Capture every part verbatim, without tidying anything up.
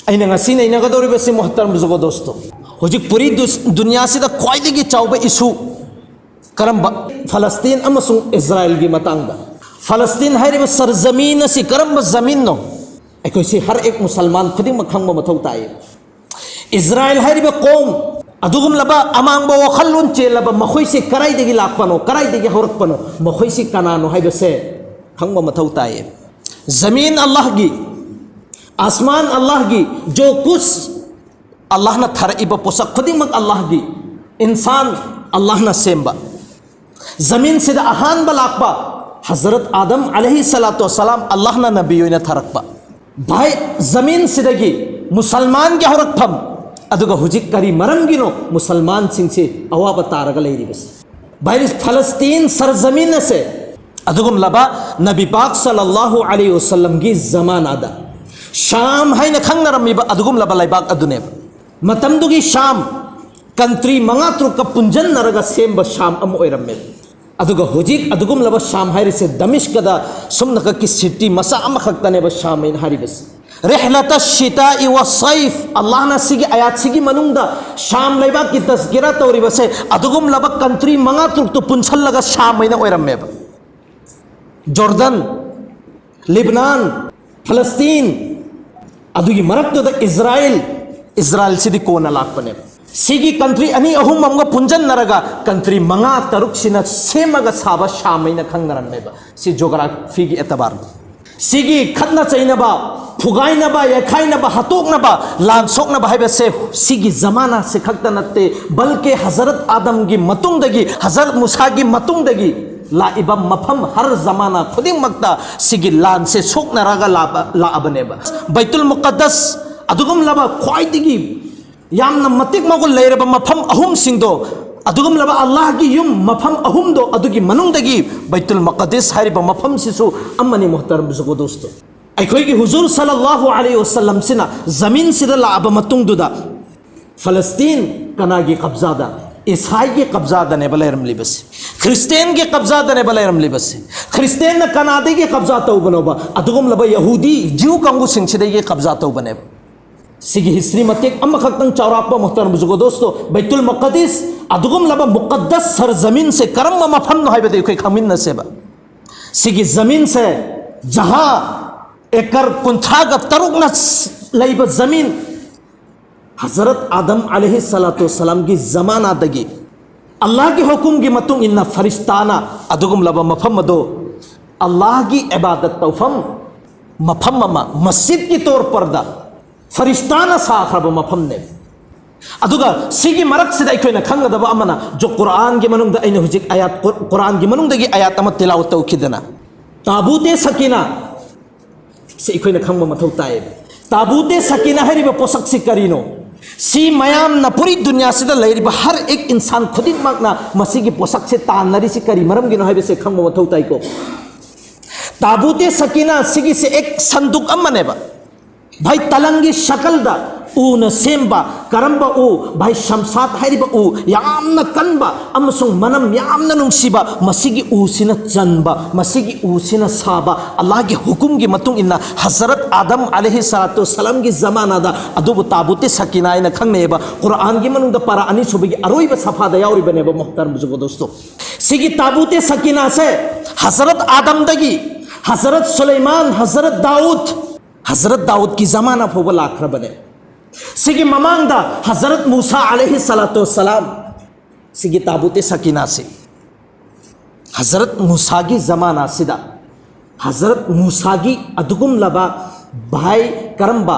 ꯑꯩꯅ ꯉꯁꯤ ꯅꯩꯅꯒꯗꯧꯔꯤꯕꯁꯤ, ꯃꯣꯍꯇꯔꯝ ꯖꯨꯒꯣ ꯗꯣꯁꯇꯣ, ꯍꯧꯖꯤꯛ ꯄꯨꯔꯤ ꯗꯨꯁ-, ꯗꯨꯅꯤꯌꯥꯁꯤꯗ ꯈ꯭ꯋꯥꯏꯗꯒꯤ ꯆꯥꯎꯕ ꯏꯁꯨ ꯀꯔꯝꯕ? ꯐꯂꯁꯇꯤꯟ ꯑꯃꯁꯨꯡ ꯏꯁꯔꯥꯏꯜꯒꯤ ꯃꯇꯥꯡꯗ꯫ ꯐꯂꯁꯇꯤꯟ ꯍꯥꯏꯔꯤꯕ ꯁꯔꯖꯃꯤꯟ ꯑꯁꯤ ꯀꯔꯝꯕ ꯖꯃꯤꯟꯅꯣ? ꯑꯩꯈꯣꯏꯁꯤ ꯍꯔ ꯑꯦꯛ ꯃꯨꯁꯜꯃꯥꯟ ꯈꯨꯗꯤꯡꯃꯛ ꯈꯪꯕ ꯃꯊꯧ ꯇꯥꯏ꯫ ꯏꯁꯔꯥꯏꯜ ꯍꯥꯏꯔꯤꯕ ꯀꯣꯝ, ꯑꯗꯨꯒꯨꯝꯂꯕ ꯑꯃꯥꯡꯕ ꯋꯥꯈꯜꯂꯣꯟ ꯆꯦꯜꯂꯕ ꯃꯈꯣꯏꯁꯤ ꯀꯗꯥꯏꯗꯒꯤ ꯂꯥꯛꯄꯅꯣ, ꯀꯗꯥꯏꯗꯒꯤ ꯍꯧꯔꯛꯄꯅꯣ, ꯃꯈꯣꯏꯁꯤ ꯀꯅꯥꯅꯣ ꯍꯥꯏꯕꯁꯦ ꯈꯪꯕ ꯃꯊꯧ ꯇꯥꯏ꯫ ꯖꯃꯤꯟ ꯑꯜꯂꯥꯍꯒꯤ, ꯑꯁꯃꯥꯟ ꯑꯜꯂꯥꯍꯒꯤ, ꯖꯣ ꯀꯨꯁ ꯑꯜꯂꯥꯍꯅ ꯊꯥꯔꯛꯏꯕ ꯄꯣꯠꯁꯛ ꯈꯨꯗꯤꯡꯃꯛ ꯑꯜꯂꯥꯍꯒꯤ, ꯏꯟꯁꯥꯟ ꯑꯜꯂꯥꯍꯅ ꯁꯦꯝꯕ꯫ ꯖꯃꯤꯟꯁꯤꯗ ꯑꯍꯥꯟꯕ ꯂꯥꯛꯄ ꯍꯖꯔꯠ ꯑꯥꯗꯝ ꯑꯂꯩꯍꯤ ꯁꯂꯥꯇꯨ ꯋꯁꯁꯂꯥꯝ ꯑꯜꯂꯥꯍꯅ ꯅꯕꯤ ꯑꯣꯏꯅ ꯊꯥꯔꯛꯄ꯫ ꯚꯥꯏ, ꯖꯃꯤꯟꯁꯤꯗꯒꯤ ꯃꯨꯁꯜꯃꯥꯟꯒꯤ ꯍꯧꯔꯛꯐꯝ, ꯑꯗꯨꯒ ꯍꯧꯖꯤꯛ ꯀꯔꯤ ꯃꯔꯝꯒꯤꯅꯣ ꯃꯨꯁꯜꯃꯥꯟꯁꯤꯡꯁꯤ ꯑꯋꯥꯕ ꯇꯥꯔꯒ ꯂꯩꯔꯤꯕꯁꯤ? ꯚꯥꯏ, ꯐꯂꯁꯇꯤꯟ ꯁꯔꯖꯃꯤꯟ ꯑꯁꯦ ꯑꯗꯨꯒꯨꯝꯂꯕ ꯅꯕꯤ ꯄꯥꯛ ꯁꯜꯂꯜꯂꯥꯍꯨ ꯑꯂꯩꯍꯤ ꯋꯁꯜꯂꯝꯒꯤ ꯖꯃꯥꯅꯥꯗ ꯁꯥꯝ ꯍꯥꯏꯅ ꯈꯪꯅꯔꯝꯃꯤꯕ ꯑꯗꯨꯒꯨꯝꯂꯕ ꯂꯩꯕꯥꯛ ꯑꯗꯨꯅꯦꯕ꯫ ꯃꯇꯝꯗꯨꯒꯤ ꯁꯥꯝ, ꯀꯟꯇ꯭ꯔꯤ ꯃꯉꯥ ꯇꯔꯨꯛꯀ ꯄꯨꯟꯖꯟꯅꯔꯒ ꯁꯦꯝꯕ ꯁꯥꯝ ꯑꯃ ꯑꯣꯏꯔꯝꯃꯦꯕ꯫ ꯑꯗꯨꯒ ꯍꯧꯖꯤꯛ ꯑꯗꯨꯒꯨꯝꯂꯕ ꯁꯥꯝ ꯍꯥꯏꯔꯤꯁꯦ ꯗꯃꯤꯁꯀꯗ ꯁꯨꯝꯅꯈꯛꯀꯤ ꯁꯤꯇꯤ ꯃꯆꯥ ꯑꯃꯈꯛꯇꯅꯦꯕ ꯁꯥꯝ ꯍꯥꯏꯅ ꯍꯥꯏꯔꯤꯕꯁꯦ꯫ ꯔꯦꯍꯂꯇ ꯁꯤꯇꯥ ꯏꯋ ꯁꯩꯐ, ꯑꯜꯂꯥꯍꯅ ꯁꯤꯒꯤ ꯑꯌꯥꯠꯁꯤꯒꯤ ꯃꯅꯨꯡꯗ ꯁꯥꯝ ꯂꯩꯕꯥꯛꯀꯤ ꯇꯁꯀꯤꯔꯥ ꯇꯧꯔꯤꯕꯁꯦ ꯑꯗꯨꯒꯨꯝꯂꯕ ꯀꯟꯇ꯭ꯔꯤ ꯃꯉꯥ ꯇꯔꯨꯛꯇꯨ ꯄꯨꯟꯁꯜꯂꯒ ꯁꯥꯝ ꯍꯥꯏꯅ ꯑꯣꯏꯔꯝꯃꯦꯕ꯫ ꯖꯣꯔꯗꯟ, ꯂꯤꯕꯅꯥꯟ, ꯐꯂꯁꯇꯤꯟ, ꯑꯗꯨꯒꯤ ꯃꯔꯛꯇꯨꯗ ꯏꯁꯔꯥꯏꯜ, ꯏꯁꯔꯥꯏꯜꯁꯤꯗꯤ ꯀꯣꯟꯅ ꯂꯥꯛꯄꯅꯦꯕ꯫ ꯁꯤꯒꯤ ꯀꯟꯇ꯭ꯔꯤ ꯑꯅꯤ ꯑꯍꯨꯝ ꯑꯃꯒ ꯄꯨꯟꯖꯟꯅꯔꯒ ꯀꯟꯇ꯭ꯔꯤ ꯃꯉꯥ ꯇꯔꯨꯛꯁꯤꯅ ꯁꯦꯝꯃꯒ ꯁꯥꯕ ꯁꯥꯝ ꯍꯥꯏꯅ ꯈꯪꯅꯔꯝꯃꯦꯕ꯫ ꯁꯤ ꯖꯣꯒ꯭ꯔꯥꯐꯤꯒꯤ ꯑꯦꯇꯕꯥꯔ꯫ ꯁꯤꯒꯤ ꯈꯠꯅ ꯆꯩꯅꯕ, ꯐꯨꯒꯥꯏꯅꯕ, ꯌꯩꯈꯥꯏꯅꯕ, ꯍꯥꯠꯇꯣꯛꯅꯕ, ꯂꯥꯟ ꯁꯣꯛꯅꯕ ꯍꯥꯏꯕꯁꯦ ꯁꯤꯒꯤ ꯖꯃꯥꯅꯥꯁꯦ ꯈꯛꯇ ꯅꯠꯇꯦ, ꯕꯜꯀꯦ ꯍꯖꯔꯠ ꯑꯥꯗꯝꯒꯤ ꯃꯇꯨꯡꯗꯒꯤ, ꯍꯖꯔꯠ ꯃꯨꯁꯥꯒꯤ ꯃꯇꯨꯡꯗꯒꯤ ꯂꯥꯛꯏꯕ ꯃꯐꯝ ꯍꯔ ꯖꯃꯥꯅꯥ ꯈꯨꯗꯤꯡꯃꯛꯇ ꯁꯤꯒꯤ ꯂꯥꯟꯁꯦ ꯁꯣꯛꯅꯔꯒ ꯂꯥꯛꯑꯕ-, ꯂꯥꯛꯑꯕꯅꯦꯕ꯫ ꯕꯩꯇꯨꯜ ꯃꯨꯀꯗꯁ, ꯑꯗꯨꯒꯨꯝꯂꯕ ꯈ꯭ꯋꯥꯏꯗꯒꯤ ꯌꯥꯝꯅ ꯃꯇꯤꯛ ꯃꯒꯨꯟ ꯂꯩꯔꯕ ꯃꯐꯝ ꯑꯍꯨꯝꯁꯤꯡꯗꯣ, ꯑꯗꯨꯒꯨꯝꯂꯕ ꯑꯜꯂꯥꯍꯒꯤ ꯌꯨꯝ ꯃꯐꯝ ꯑꯍꯨꯝꯗꯣ, ꯑꯗꯨꯒꯤ ꯃꯅꯨꯡꯗꯒꯤ ꯕꯩꯇꯨꯜ ꯃꯨꯀꯗꯁ ꯍꯥꯏꯔꯤꯕ ꯃꯐꯝꯁꯤꯁꯨ ꯑꯃꯅꯤ, ꯃꯣꯍꯇꯔꯝ ꯖꯨꯒꯣ ꯗꯣꯁꯇꯣ꯫ ꯑꯩꯈꯣꯏꯒꯤ ꯍꯨꯖꯨꯔ ꯁꯜꯂꯜꯂꯥꯍꯨ ꯑꯂꯩꯍꯤ ꯋꯁꯜꯂꯝꯁꯤꯅ ꯖꯃꯤꯟꯁꯤꯗ ꯂꯥꯛꯑꯕ ꯃꯇꯨꯡꯗꯨꯗ, ꯐꯂꯁꯇꯤꯟ ꯀꯅꯥꯒꯤ ꯀꯕꯖꯥꯗ? ꯏꯁꯥꯏꯒꯤ ꯀꯕꯖꯥꯗꯅꯦꯕ ꯂꯩꯔꯝꯂꯤꯕꯁꯤ꯫ ꯈ꯭ꯔꯤꯁꯇꯦꯟꯒꯤ ꯀꯕꯖꯥꯗꯅꯦꯕ ꯂꯩꯔꯝꯂꯤꯕꯁꯤ꯫ ꯈ꯭ꯔꯤꯁꯇꯦꯟꯅ ꯀꯅꯥꯗꯒꯤ ꯀꯕꯖꯥ ꯇꯧꯕꯅꯣꯕ? ꯑꯗꯨꯒꯨꯝꯂꯕ ꯌꯍꯨꯗꯤ, ꯖ꯭ꯌꯨ ꯀꯥꯡꯕꯨꯁꯤꯡꯁꯤꯗꯒꯤ ꯀꯕꯖꯥ ꯇꯧꯕꯅꯦꯕ꯫ ꯁꯤꯒꯤ ꯍꯤꯁꯇ꯭ꯔꯤ ꯃꯇꯦꯛ ꯑꯃꯈꯛꯇꯪ ꯆꯥꯎꯔꯥꯛꯄ ꯃꯨꯍꯇꯔꯝ ꯕꯨꯖꯨꯒꯣ ꯗꯣꯁꯇꯣ, ꯕꯩꯇꯨꯜ ꯃꯨꯀꯗꯤꯁ ꯑꯗꯨꯒꯨꯝꯂꯕ ꯃꯨꯀꯗꯁ ꯁꯔꯖꯃꯤꯟꯁꯦ ꯀꯔꯝꯕ ꯃꯐꯝꯅꯣ ꯍꯥꯏꯕꯗꯨ ꯑꯩꯈꯣꯏ ꯈꯪꯃꯤꯟꯅꯁꯦꯕ꯫ ꯁꯤꯒꯤ ꯖꯃꯤꯟꯁꯦ ꯖꯍꯥ ꯑꯦꯀꯔ ꯀꯨꯟꯊ꯭ꯔꯥꯒ ꯇꯔꯨꯛꯅ ꯂꯩꯕ ꯖꯃꯤꯟ, ꯍꯖꯔꯠ ꯑꯥꯗꯝ ꯑꯂꯩꯍꯤ ꯁꯂꯥꯇꯨ ꯁꯂꯥꯝꯒꯤ ꯖꯃꯥꯅꯥꯗꯒꯤ ꯑꯜꯂꯥꯍꯒꯤ ꯍꯨꯀꯨꯝꯒꯤ ꯃꯇꯨꯡ ꯏꯟꯅ ꯐꯔꯤꯁꯇꯥꯅ ꯑꯗꯨꯒꯨꯝꯂꯕ ꯃꯐꯝ ꯑꯗꯨ ꯑꯜꯂꯥꯍꯒꯤ ꯏꯕꯥꯗꯠ ꯇꯧꯐꯝ ꯃꯐꯝ ꯑꯃ, ꯃꯁꯖꯤꯗꯀꯤ ꯇꯣꯔ ꯄꯔꯗ ꯐꯔꯤꯁꯇꯥꯅ ꯁꯥꯈ꯭ꯔꯕ ꯃꯐꯝꯅꯦ꯫ ꯑꯗꯨꯒ ꯁꯤꯒꯤ ꯃꯔꯛꯁꯤꯗ ꯑꯩꯈꯣꯏꯅ ꯈꯪꯒꯗꯕ ꯑꯃꯅ, ꯖꯣ ꯀꯨꯔꯥꯟꯒꯤ ꯃꯅꯨꯡꯗ ꯑꯩꯅ ꯍꯧꯖꯤꯛ ꯑꯌꯥꯠ, ꯀꯨꯔ-, ꯀꯨꯔꯥꯟꯒꯤ ꯃꯅꯨꯡꯗꯒꯤ ꯑꯌꯥꯠ ꯑꯃ ꯇꯤꯂꯥꯋꯠ ꯇꯧꯈꯤꯗꯅ, ꯇꯥꯕꯨꯇꯦ ꯁꯀꯤꯅꯥ ꯁꯤ ꯑꯩꯈꯣꯏꯅ ꯈꯪꯕ ꯃꯊꯧ ꯇꯥꯏꯌꯦꯕ꯫ ꯇꯥꯕꯨꯇꯦ ꯁꯀꯤꯅꯥ ꯍꯥꯏꯔꯤꯕ ꯄꯣꯠꯁꯛꯁꯤ ꯀꯔꯤꯅꯣ? ꯁꯤ ꯃꯌꯥꯝꯅ ꯄꯨꯔꯤ ꯗꯨꯅꯤꯌꯥꯁꯤꯗ ꯂꯩꯔꯤꯕ ꯍꯔ ꯑꯦꯛ ꯏꯟꯁꯥꯟ ꯈꯨꯗꯤꯡꯃꯛꯅ ꯃꯁꯤꯒꯤ ꯄꯣꯠꯁꯛꯁꯦ ꯇꯥꯟꯅꯔꯤꯁꯤ ꯀꯔꯤ ꯃꯔꯝꯒꯤꯅꯣ ꯍꯥꯏꯕꯁꯦ ꯈꯪꯕ ꯃꯊꯧ ꯇꯥꯏꯀꯣ꯫ ꯇꯥꯕꯨꯇꯦ ꯁꯀꯤꯅꯥ ꯁꯤꯒꯤꯁꯦ ꯑꯦꯛ ꯁꯟꯗꯨꯛ ꯑꯃꯅꯦꯕ꯫ ꯚꯥꯏ, ꯇꯂꯪꯒꯤ ꯁꯀꯜꯗ ꯎꯅ ꯁꯦꯝꯕ, ꯀꯔꯝꯕ ꯎ? ꯚꯥꯏ, ꯁꯝꯁꯥꯠ ꯍꯥꯏꯔꯤꯕ ꯎ ꯌꯥꯝꯅ ꯀꯟꯕ ꯑꯃꯁꯨꯡ ꯃꯅꯝ ꯌꯥꯝꯅ ꯅꯨꯡꯁꯤꯕ, ꯃꯁꯤꯒꯤ ꯎꯁꯤꯅ ꯆꯟꯕ, ꯃꯁꯤꯒꯤ ꯎꯁꯤꯅ ꯁꯥꯕ, ꯑꯜꯂꯥꯍꯒꯤ ꯍꯨꯀꯨꯝꯒꯤ ꯃꯇꯨꯡ ꯏꯟꯅ ꯍꯖꯔꯠ ꯑꯥꯗꯝ ꯑꯂꯩꯍꯤ ꯁꯂꯥꯇꯨ ꯁꯂꯥꯝꯒꯤ ꯖꯃꯥꯅꯥꯗ ꯑꯗꯨꯕꯨ ꯇꯥꯕꯨꯇꯦ ꯁꯀꯤꯅꯥ ꯍꯥꯏꯅ ꯈꯪꯅꯩꯑꯕ꯫ ꯀꯨꯔꯥꯟꯒꯤ ꯃꯅꯨꯡꯗ ꯄꯥꯔꯥ ꯑꯅꯤꯁꯨꯕꯒꯤ ꯑꯔꯣꯏꯕ ꯁꯐꯥꯗ ꯌꯥꯎꯔꯤꯕꯅꯦꯕ, ꯃꯨꯍꯇꯔꯝ ꯕꯨꯖꯨꯒꯣ ꯗꯣꯁꯇꯣ꯫ ꯁꯤꯒꯤ ꯇꯥꯕꯨꯇꯦ ꯁꯀꯤꯅꯥꯁꯦ ꯍꯖꯔꯠ ꯑꯥꯗꯝꯗꯒꯤ ꯍꯖꯔꯠ ꯁꯨꯂꯩꯃꯥꯟ, ꯍꯖꯔꯠ ꯗꯥꯎꯗ, ꯍꯖꯔꯠ ꯗꯥꯎꯗꯀꯤ ꯖꯃꯥꯅꯥ ꯐꯥꯎꯕ ꯂꯥꯛꯈ꯭ꯔꯕꯅꯦ꯫ ꯁꯤꯒꯤ ꯃꯃꯥꯡꯗ ꯍꯖꯔꯠ ꯃꯨꯁꯥ ꯑꯂꯩꯍꯤ ꯁꯂꯥꯇꯨ ꯁꯂꯥꯝ, ꯁꯤꯒꯤ ꯇꯥꯕꯨꯇꯦ ꯁꯀꯤꯅꯥꯁꯤ ꯍꯖꯔꯠ ꯃꯨꯁꯥꯒꯤ ꯖꯃꯥꯅꯥꯁꯤꯗ ꯍꯖꯔꯠ ꯃꯨꯁꯥꯒꯤ ꯑꯗꯨꯒꯨꯝꯂꯕ, ꯚꯥꯏ, ꯀꯔꯝꯕ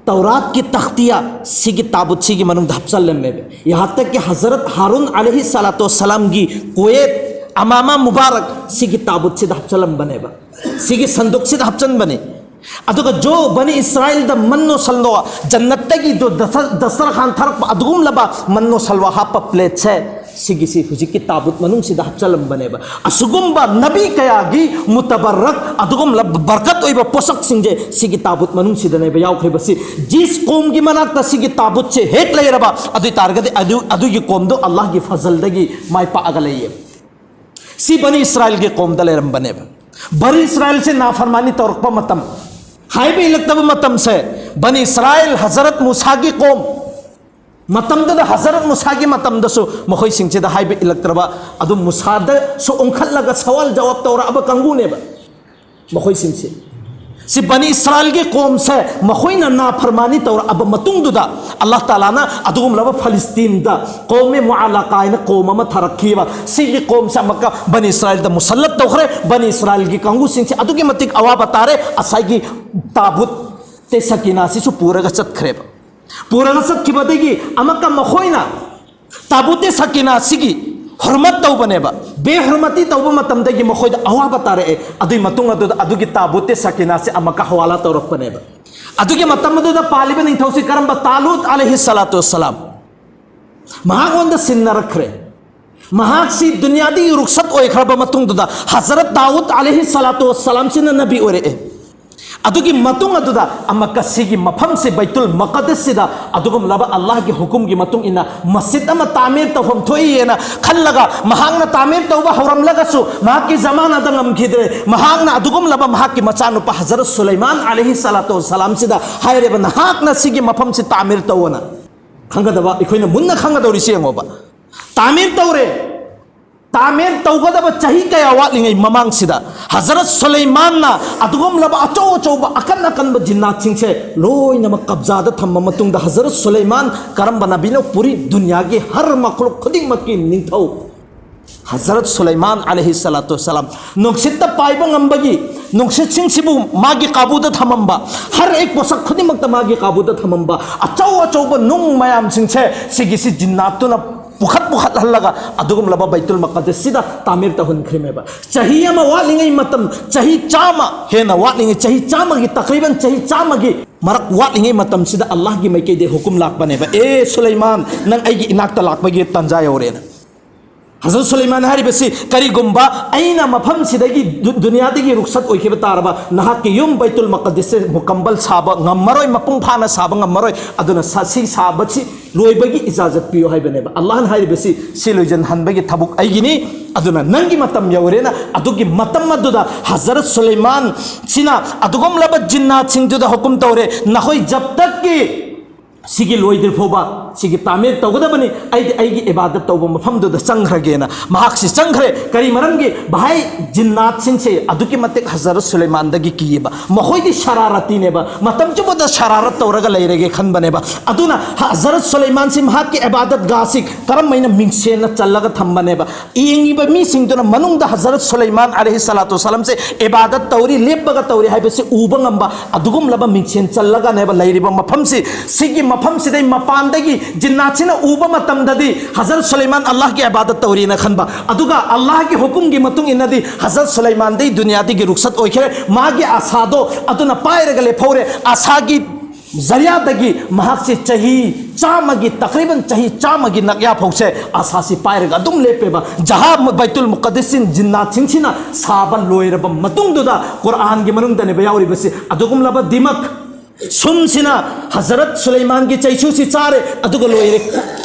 ꯇꯧꯔꯥꯠꯀꯤ ꯇꯈꯇꯤꯌꯥ ꯁꯤꯒꯤ ꯇꯥꯕꯨꯠꯁꯤꯒꯤ ꯃꯅꯨꯡꯗ ꯍꯥꯞꯆꯜꯂꯝꯃꯦꯕ꯫ ꯌꯥꯍꯥ ꯇꯛ ꯀꯤ ꯍꯖꯔꯠ ꯍꯥꯔꯨꯟ ꯑꯂꯩꯍꯤ ꯁꯂꯥꯇꯨ ꯁꯂꯥꯝꯒꯤ ꯀꯣꯌꯦꯠ ꯑꯃꯥꯃꯥ ꯃꯨꯕꯥꯔꯛ ꯁꯤꯒꯤ ꯇꯥꯕꯨꯠꯁꯤꯗ ꯍꯥꯞꯆꯜꯂꯝꯕꯅꯦꯕ, ꯁꯤꯒꯤ ꯁꯟꯗꯨꯛꯁꯤꯗ ꯍꯥꯞꯆꯟꯕꯅꯤ꯫ ꯑꯗꯨꯒ ꯖꯣ ꯕꯅꯤ ꯏꯁꯔꯥꯏꯜꯗ ꯃꯟꯅꯣ ꯁꯜꯋꯥ, ꯖꯟꯅꯠꯇꯒꯤ ꯖꯣ ꯗꯁ-, ꯗꯁꯇꯔꯈꯥꯟ ꯊꯥꯔꯛꯄ ꯑꯗꯨꯒꯨꯝꯂꯕ ꯃꯟꯅꯣ ꯁꯜꯋꯥ ꯍꯥꯞꯄ ꯄ꯭ꯂꯦꯠꯁꯦ ꯁꯤꯒꯤꯁꯤ ꯍꯧꯖꯤꯛꯀꯤ ꯇꯥꯕꯨꯠ ꯃꯅꯨꯡꯁꯤꯗ ꯍꯥꯞꯆꯜꯂꯝꯕꯅꯦꯕ꯫ ꯑꯁꯤꯒꯨꯝꯕ ꯅꯕꯤ ꯀꯌꯥꯒꯤ ꯃꯨꯇꯕꯔꯔꯛ ꯑꯗꯨꯒꯨꯝꯂꯕ ꯕꯔꯀꯠ ꯑꯣꯏꯕ ꯄꯣꯠꯁꯛꯁꯤꯡꯁꯦ ꯁꯤꯒꯤ ꯇꯥꯕꯨꯠ ꯃꯅꯨꯡꯁꯤꯗꯅꯦꯕ ꯌꯥꯎꯈ꯭ꯔꯤꯕꯁꯤ꯫ ꯖꯤꯁ ꯀꯣꯝꯒꯤ ꯃꯅꯥꯛꯇ ꯁꯤꯒꯤ ꯇꯥꯕꯨꯠꯁꯦ ꯍꯦꯛ ꯂꯩꯔꯕ, ꯑꯗꯨ ꯑꯣꯏ ꯇꯥꯔꯒꯗꯤ ꯑꯗꯨ, ꯑꯗꯨꯒꯤ ꯀꯣꯝꯗꯣ ꯑꯜꯂꯥꯍꯒꯤ ꯐꯖꯜꯗꯒꯤ ꯃꯥꯏ ꯄꯥꯛꯑꯒ ꯂꯩꯌꯦꯕ꯫ ꯁꯤ ꯕꯅꯤ ꯏꯁꯔꯥꯏꯜꯒꯤ ꯀꯣꯝꯗ ꯂꯩꯔꯝꯕꯅꯦꯕ꯫ ꯕꯅꯤ ꯏꯁꯔꯥꯏꯜꯁꯦ ꯅꯥꯐꯔꯃꯥꯅꯤ ꯇꯧꯔꯛꯄ ꯃꯇꯝ, ꯍꯥꯏꯕ ꯏꯜꯂꯛꯇꯕ ꯃꯇꯝꯁꯦ, ꯕꯅꯤ ꯏꯁꯔꯥꯏꯜ ꯍꯖꯔꯠ ꯃꯨꯁꯥꯒꯤ ꯀꯣꯝ, ꯃꯇꯝꯗꯨꯗ ꯍꯖꯔꯠ ꯃꯨꯁꯥꯒꯤ ꯃꯇꯝꯗꯁꯨ ꯃꯈꯣꯏꯁꯤꯡꯁꯤꯗ ꯍꯥꯏꯕ ꯏꯜꯂꯛꯇ꯭ꯔꯕ, ꯑꯗꯨꯝ ꯃꯨꯁꯥꯗꯁꯨ ꯑꯣꯟꯈꯠꯂꯒ ꯁꯋꯥꯜ ꯖꯋꯥꯕ ꯇꯧꯔꯛꯑꯕ ꯀꯥꯡꯕꯨꯅꯦꯕ ꯃꯈꯣꯏꯁꯤꯡꯁꯦ꯫ ꯁꯤ ꯕꯅꯤ ꯏꯁꯔꯥꯏꯜꯒꯤ ꯀꯣꯝꯁꯦ ꯃꯈꯣꯏꯅ ꯅꯥꯐꯔꯃꯥꯅꯤ ꯇꯧꯔꯛꯑꯕ ꯃꯇꯨꯡꯗꯨꯗ, ꯑꯜꯂꯥꯍ ꯇꯥꯂꯥꯅ ꯑꯗꯨꯒꯨꯝꯂꯕ ꯐꯂꯤꯁꯇꯤꯟꯗ ꯀꯣꯝ-ꯏ-ꯃꯨꯑꯜꯂꯥꯀꯥ ꯍꯥꯏꯅ ꯀꯣꯝ ꯑꯃ ꯊꯥꯔꯛꯈꯤꯕ꯫ ꯁꯤꯒꯤ ꯀꯣꯝꯁꯦ ꯑꯃꯨꯛꯀ ꯕꯅꯤ ꯏꯁꯔꯥꯏꯜꯗ ꯃꯨꯁꯜꯂꯠ ꯇꯧꯈ꯭ꯔꯦ꯫ ꯕꯅꯤ ꯏꯁꯔꯥꯏꯜꯒꯤ ꯀꯥꯡꯕꯨꯁꯤꯡꯁꯦ ꯑꯗꯨꯛꯀꯤ ꯃꯇꯤꯛ ꯑꯋꯥꯕ ꯇꯥꯔꯦ꯫ ꯉꯁꯥꯏꯒꯤ ꯇꯥꯕꯨꯠ ꯇꯦ ꯁꯀꯤꯅꯥꯁꯤꯁꯨ ꯄꯨꯔꯒ ꯆꯠꯈ꯭ꯔꯦꯕ꯫ ꯄꯨꯔꯒ ꯆꯠꯈꯤꯕꯗꯒꯤ ꯑꯃꯨꯛꯀ ꯃꯈꯣꯏꯅ ꯇꯥꯕꯨꯠꯇꯦ ꯁꯀꯤꯅꯥꯁꯤꯒꯤ ꯍꯨꯔꯃꯠ ꯇꯧꯕꯅꯦꯕ, ꯕꯦꯍꯨꯔꯃꯇꯤ ꯇꯧꯕ ꯃꯇꯝꯗꯒꯤ ꯃꯈꯣꯏꯗ ꯑꯋꯥꯕ ꯇꯥꯔꯛꯑꯦ꯫ ꯑꯗꯨꯒꯤ ꯃꯇꯨꯡ ꯑꯗꯨꯗ ꯑꯗꯨꯒꯤ ꯇꯥꯕꯨꯠꯇꯦ ꯁꯀꯤꯅꯥꯁꯤ ꯑꯃꯨꯛꯀ ꯍꯋꯥꯂꯥ ꯇꯧꯔꯛꯄꯅꯦꯕ꯫ ꯑꯗꯨꯒꯤ ꯃꯇꯝ ꯑꯗꯨꯗ ꯄꯥꯜꯂꯤꯕ ꯅꯤꯡꯊꯧꯁꯤ ꯀꯔꯝꯕ? ꯇꯥꯂꯨꯠ ꯑꯂꯩꯍꯤ ꯁꯂꯥꯇꯨ ꯋꯁꯂꯥꯝ꯫ ꯃꯍꯥꯛꯉꯣꯟꯗ ꯁꯤꯟꯅꯔꯛꯈ꯭ꯔꯦ꯫ ꯃꯍꯥꯛꯁꯤ ꯗꯨꯅꯤꯌꯥꯗꯒꯤ ꯔꯨꯛꯁꯠ ꯑꯣꯏꯈ꯭ꯔꯕ ꯃꯇꯨꯡꯗꯨꯗ ꯍꯖꯔꯠ ꯗꯥꯎꯗ ꯑꯂꯩꯍꯤ ꯁꯂꯥꯇꯨ ꯋꯁꯂꯥꯝꯁꯤꯅ ꯅꯕꯤ ꯑꯣꯏꯔꯛꯑꯦ꯫ ꯑꯗꯨꯒꯤ ꯃꯇꯨꯡ ꯑꯗꯨꯗ ꯑꯃꯨꯛꯀ ꯁꯤꯒꯤ ꯃꯐꯝꯁꯤ ꯕꯩꯇꯨꯜ ꯃꯀꯗꯁꯁꯤꯗ ꯑꯗꯨꯒꯨꯝꯂꯕ ꯑꯜꯂꯥꯍꯒꯤ ꯍꯨꯀꯨꯝꯒꯤ ꯃꯇꯨꯡ ꯏꯟꯅ ꯃꯁꯖꯤꯗ ꯑꯃ ꯇꯥꯃꯤꯔ ꯇꯧꯐꯝ ꯊꯣꯛꯏ ꯍꯥꯏꯅ ꯈꯜꯂꯒ ꯃꯍꯥꯛꯅ ꯇꯥꯃꯤꯔ ꯇꯧꯕ ꯍꯧꯔꯝꯂꯒꯁꯨ ꯃꯍꯥꯛꯀꯤ ꯖꯃꯥꯅꯥꯗ ꯉꯝꯈꯤꯗ꯭ꯔꯦ꯫ ꯃꯍꯥꯛꯅ ꯑꯗꯨꯒꯨꯝꯂꯕ ꯃꯍꯥꯛꯀꯤ ꯃꯆꯥꯅꯨꯄꯥ ꯍꯖꯔꯠ ꯁꯨꯂꯩꯃꯥꯟ ꯑꯂꯩꯍꯤ ꯁꯂꯥꯇꯨ ꯋꯁꯂꯥꯝꯁꯤꯗ ꯍꯥꯏꯔꯦꯕ, "ꯅꯍꯥꯛꯅ ꯁꯤꯒꯤ ꯃꯐꯝꯁꯤ ꯇꯥꯃꯤꯔ ꯇꯧꯑꯣꯅ"꯫ ꯈꯪꯒꯗꯕ, ꯑꯩꯈꯣꯏꯅ ꯃꯨꯟꯅ ꯈꯪꯒꯗꯧꯔꯤꯁꯤ ꯌꯦꯡꯉꯣꯕ꯫ ꯇꯥꯃꯤꯔ ꯇꯧꯔꯦ꯫ ꯇꯥꯃꯤꯔ ꯇꯧꯒꯗꯕ ꯆꯍꯤ ꯀꯌꯥ ꯋꯥꯠꯂꯤꯉꯩ ꯃꯃꯥꯡꯁꯤꯗ ꯍꯖꯔꯠ ꯁꯨꯂꯩꯃꯥꯟꯅ ꯑꯗꯨꯒꯨꯝꯂꯕ ꯑꯆꯧ ꯑꯆꯧꯕ ꯑꯀꯟ ꯑꯀꯟꯕ ꯖꯤꯟꯅꯥꯠꯁꯤꯡꯁꯦ ꯂꯣꯏꯅꯃꯛ ꯀꯕꯖꯥꯗ ꯊꯝꯕ ꯃꯇꯨꯡꯗ, ꯍꯖꯔꯠ ꯁꯨꯂꯩꯃꯥꯟ ꯀꯔꯝꯕ ꯅꯕꯤꯅꯣ? ꯄꯨꯔꯤ ꯗꯨꯅꯤꯌꯥꯒꯤ ꯍꯔ ꯃꯈꯂꯨꯛ ꯈꯨꯗꯤꯡꯃꯛꯀꯤ ꯅꯤꯡꯊꯧ ꯍꯖꯔꯠ ꯁꯨꯂꯩꯃꯥꯟ ꯑꯂꯩꯍꯤ ꯁꯂꯥꯇꯨ ꯋꯁꯂꯥꯝ ꯅꯨꯡꯁꯤꯠꯇ ꯄꯥꯏꯕ ꯉꯝꯕꯒꯤ, ꯅꯨꯡꯁꯤꯠꯁꯤꯡꯁꯤꯕꯨ ꯃꯥꯒꯤ ꯀꯥꯕꯨꯗ ꯊꯝꯃꯝꯕ, ꯍꯔ ꯑꯦꯛ ꯄꯣꯠꯁꯛ ꯈꯨꯗꯤꯡꯃꯛꯇ ꯃꯥꯒꯤ ꯀꯥꯕꯨꯗ ꯊꯝꯃꯝꯕ, ꯑꯆꯧ ꯑꯆꯧꯕ ꯅꯨꯡ ꯃꯌꯥꯝꯁꯤꯡꯁꯦ ꯁꯤꯒꯤꯁꯤ ꯖꯤꯟꯅꯥꯠꯇꯨꯅ ꯄꯨꯈꯠ ꯄꯨꯈꯠꯍꯜꯂꯒ ꯑꯗꯨꯒꯨꯝꯂꯕ ꯕꯩꯇꯨꯜ ꯃꯀꯗꯁꯁꯤꯗ ꯇꯥꯃꯤꯔ ꯇꯧꯍꯟꯈ꯭ꯔꯤꯃꯦꯕ꯫ ꯆꯍꯤ ꯑꯃ ꯋꯥꯠꯂꯤꯉꯩ ꯃꯇꯝ, ꯆꯍꯤ ꯆꯥꯝꯃ ꯍꯦꯟꯅ ꯋꯥꯠꯂꯤꯉꯩ, ꯆꯍꯤ ꯆꯥꯝꯃꯒꯤ, ꯇꯀꯔꯤꯕꯟ ꯆꯍꯤ ꯆꯥꯝꯃꯒꯤ ꯃꯔꯛ ꯋꯥꯠꯂꯤꯉꯩ ꯃꯇꯝꯁꯤꯗ ꯑꯜꯂꯥꯍꯒꯤ ꯃꯥꯏꯀꯩꯗꯒꯤ ꯍꯨꯀꯨꯝ ꯂꯥꯛꯄꯅꯦꯕ, "ꯑꯦ ꯁꯨꯂꯩꯃꯥꯟ, ꯅꯪ ꯑꯩꯒꯤ ꯏꯅꯥꯛꯇ ꯂꯥꯛꯄꯒꯤ ꯇꯥꯟꯖꯥ ꯌꯧꯔꯦꯅ"꯫ ꯍꯖꯔꯠ ꯁꯨꯂꯩꯃꯥꯟ ꯍꯥꯏꯔꯤꯕꯁꯤ ꯀꯔꯤꯒꯨꯝꯕ ꯑꯩꯅ ꯃꯐꯝꯁꯤꯗꯒꯤ ꯗꯨ-, ꯗꯨꯅꯤꯌꯥꯗꯒꯤ ꯔꯨꯛꯁꯠ ꯑꯣꯏꯈꯤꯕ ꯇꯥꯔꯕ, ꯅꯍꯥꯛꯀꯤ ꯌꯨꯝ ꯕꯩꯇꯨꯜ ꯃꯀꯗꯤꯁꯁꯦ ꯃꯨꯀꯝꯕꯜ ꯁꯥꯕ ꯉꯝꯃꯔꯣꯏ, ꯃꯄꯨꯡ ꯐꯥꯅ ꯁꯥꯕ ꯉꯝꯃꯔꯣꯏ꯫ ꯑꯗꯨꯅ ꯁꯥ-, ꯁꯤ ꯁꯥꯕꯁꯤ ꯂꯣꯏꯕꯒꯤ ꯏꯖꯥꯖꯠ ꯄꯤꯌꯨ ꯍꯥꯏꯕꯅꯦꯕ꯫ ꯑꯜꯂꯥꯍꯅ ꯍꯥꯏꯔꯤꯕꯁꯤ ꯁꯤ ꯂꯣꯏꯁꯤꯟꯍꯟꯕꯒꯤ ꯊꯕꯛ ꯑꯩꯒꯤꯅꯤ꯫ ꯑꯗꯨꯅ ꯅꯪꯒꯤ ꯃꯇꯝ ꯌꯧꯔꯦꯅ, ꯑꯗꯨꯒꯤ ꯃꯇꯝ ꯑꯗꯨꯗ ꯍꯖꯔꯠ ꯁꯨꯂꯩꯃꯥꯟ ꯁꯤꯅ ꯑꯗꯨꯒꯨꯝꯂꯕ ꯖꯤꯟꯅꯥꯠꯁꯤꯡꯗꯨꯗ ꯍꯨꯀꯨꯝ ꯇꯧꯔꯦ, "ꯅꯈꯣꯏ ꯖꯕ ꯇꯛꯀꯤ ꯁꯤꯒꯤ ꯂꯣꯏꯗ꯭ꯔꯤ ꯐꯥꯎꯕ ꯁꯤꯒꯤ ꯇꯥꯃꯤꯔ ꯇꯧꯒꯗꯕꯅꯤ, ꯑꯩꯗꯤ ꯑꯩꯒꯤ ꯏꯕꯥꯗꯠ ꯇꯧꯕ ꯃꯐꯝꯗꯨꯗ ꯆꯪꯈ꯭ꯔꯒꯦꯅ" ꯃꯍꯥꯛꯁꯤ ꯆꯪꯈ꯭ꯔꯦ꯫ ꯀꯔꯤ ꯃꯔꯝꯒꯤ? ꯚꯥꯏ, ꯖꯤꯟꯅꯥꯠꯁꯤꯡꯁꯦ ꯑꯗꯨꯛꯀꯤ ꯃꯇꯤꯛ ꯍꯖꯔꯠ ꯁꯨꯂꯩꯃꯥꯟꯗꯒꯤ ꯀꯤꯌꯦꯕ꯫ ꯃꯈꯣꯏꯗꯤ ꯁꯔꯥꯔꯇꯤꯅꯦꯕ, ꯃꯇꯝ ꯆꯨꯞꯄꯗ ꯁꯔꯥꯔꯠ ꯇꯧꯔꯒ ꯂꯩꯔꯒꯦ ꯈꯟꯕꯅꯦꯕ꯫ ꯑꯗꯨꯅ ꯍꯖꯔꯠ ꯁꯨꯂꯩꯃꯥꯟꯁꯤ ꯃꯍꯥꯛꯀꯤ ꯏꯕꯥꯗꯠ ꯒꯥꯍꯁꯤ ꯀꯔꯝꯍꯥꯏꯅ ꯃꯤꯡꯁꯦꯟꯅ ꯆꯜꯂꯒ ꯊꯝꯕꯅꯦꯕ? ꯌꯦꯡꯉꯤꯕ ꯃꯤꯁꯤꯡꯗꯨꯅ ꯃꯅꯨꯡꯗ ꯍꯖꯔꯠ ꯁꯨꯂꯩꯃꯥꯟ ꯑꯂꯩꯍꯤ ꯁꯂꯥꯇꯨ ꯋꯁꯂꯥꯝꯁꯦ ꯏꯕꯥꯗꯠ ꯇꯧꯔꯤ, ꯂꯦꯞꯄꯒ ꯇꯧꯔꯤ ꯍꯥꯏꯕꯁꯤ ꯎꯕ ꯉꯝꯕ ꯑꯗꯨꯒꯨꯝꯂꯕ ꯃꯤꯡꯁꯦꯟ ꯆꯜꯂꯒꯅꯦꯕ ꯂꯩꯔꯤꯕ ꯃꯐꯝꯁꯤ꯫ ꯁꯤꯒꯤ ꯃꯐꯝꯁꯤꯗꯩ ꯃꯄꯥꯟꯗꯒꯤ ꯖꯤꯟꯅꯥꯠꯁꯤꯅ ꯎꯕ ꯃꯇꯝꯗꯗꯤ ꯍꯖꯔꯠ ꯁꯨꯂꯩꯃꯥꯟ ꯑꯜꯂꯥꯍꯒꯤ ꯏꯕꯥꯗꯠ ꯇꯧꯔꯤꯅ ꯈꯟꯕ, ꯑꯗꯨꯒ ꯑꯜꯂꯥꯍꯒꯤ ꯍꯨꯀꯨꯝꯒꯤ ꯃꯇꯨꯡ ꯏꯟꯅꯗꯤ ꯍꯖꯔꯠ ꯁꯨꯂꯩꯃꯥꯟꯗꯩ ꯗꯨꯅꯤꯌꯥꯗꯒꯤ ꯔꯨꯛꯁꯠ ꯑꯣꯏꯈ꯭ꯔꯦ꯫ ꯃꯥꯒꯤ ꯑꯁꯥꯗꯣ ꯑꯗꯨꯅ ꯄꯥꯏꯔꯒ ꯂꯦꯞꯍꯧꯔꯦ꯫ ꯑꯁꯥꯒꯤ ꯖꯔꯤꯌꯥꯗꯒꯤ ꯃꯍꯥꯛꯁꯦ ꯆꯍꯤ ꯆꯥꯝꯃꯒꯤ, ꯇꯛꯔꯤꯕꯟ ꯆꯍꯤ ꯆꯥꯝꯃꯒꯤ ꯅꯛꯌꯥ ꯐꯥꯎꯁꯦ ꯑꯁꯥꯁꯤ ꯄꯥꯏꯔꯒ ꯑꯗꯨꯝ ꯂꯦꯞꯄꯦꯕ꯫ ꯖꯍꯥ ꯕꯩꯇꯨꯜ ꯃꯨꯀꯗꯁꯤꯟ ꯖꯤꯟꯅꯥꯠꯁꯤꯡꯁꯤꯅ ꯁꯥꯕ ꯂꯣꯏꯔꯕ ꯃꯇꯨꯡꯗꯨꯗ, ꯀꯨꯔꯥꯟꯒꯤ ꯃꯅꯨꯡꯗꯅꯦꯕ ꯌꯥꯎꯔꯤꯕꯁꯤ, ꯑꯗꯨꯒꯨꯝꯂꯕ ꯗꯤꯃꯛ ꯁꯨꯝꯁꯤꯅ ꯍꯖꯔꯠ ꯁꯨꯂꯩꯃꯥꯟꯒꯤ ꯆꯩꯁꯨꯁꯤ ꯆꯥꯔꯦ, ꯑꯗꯨꯒ ꯂꯣꯏꯔꯦ꯫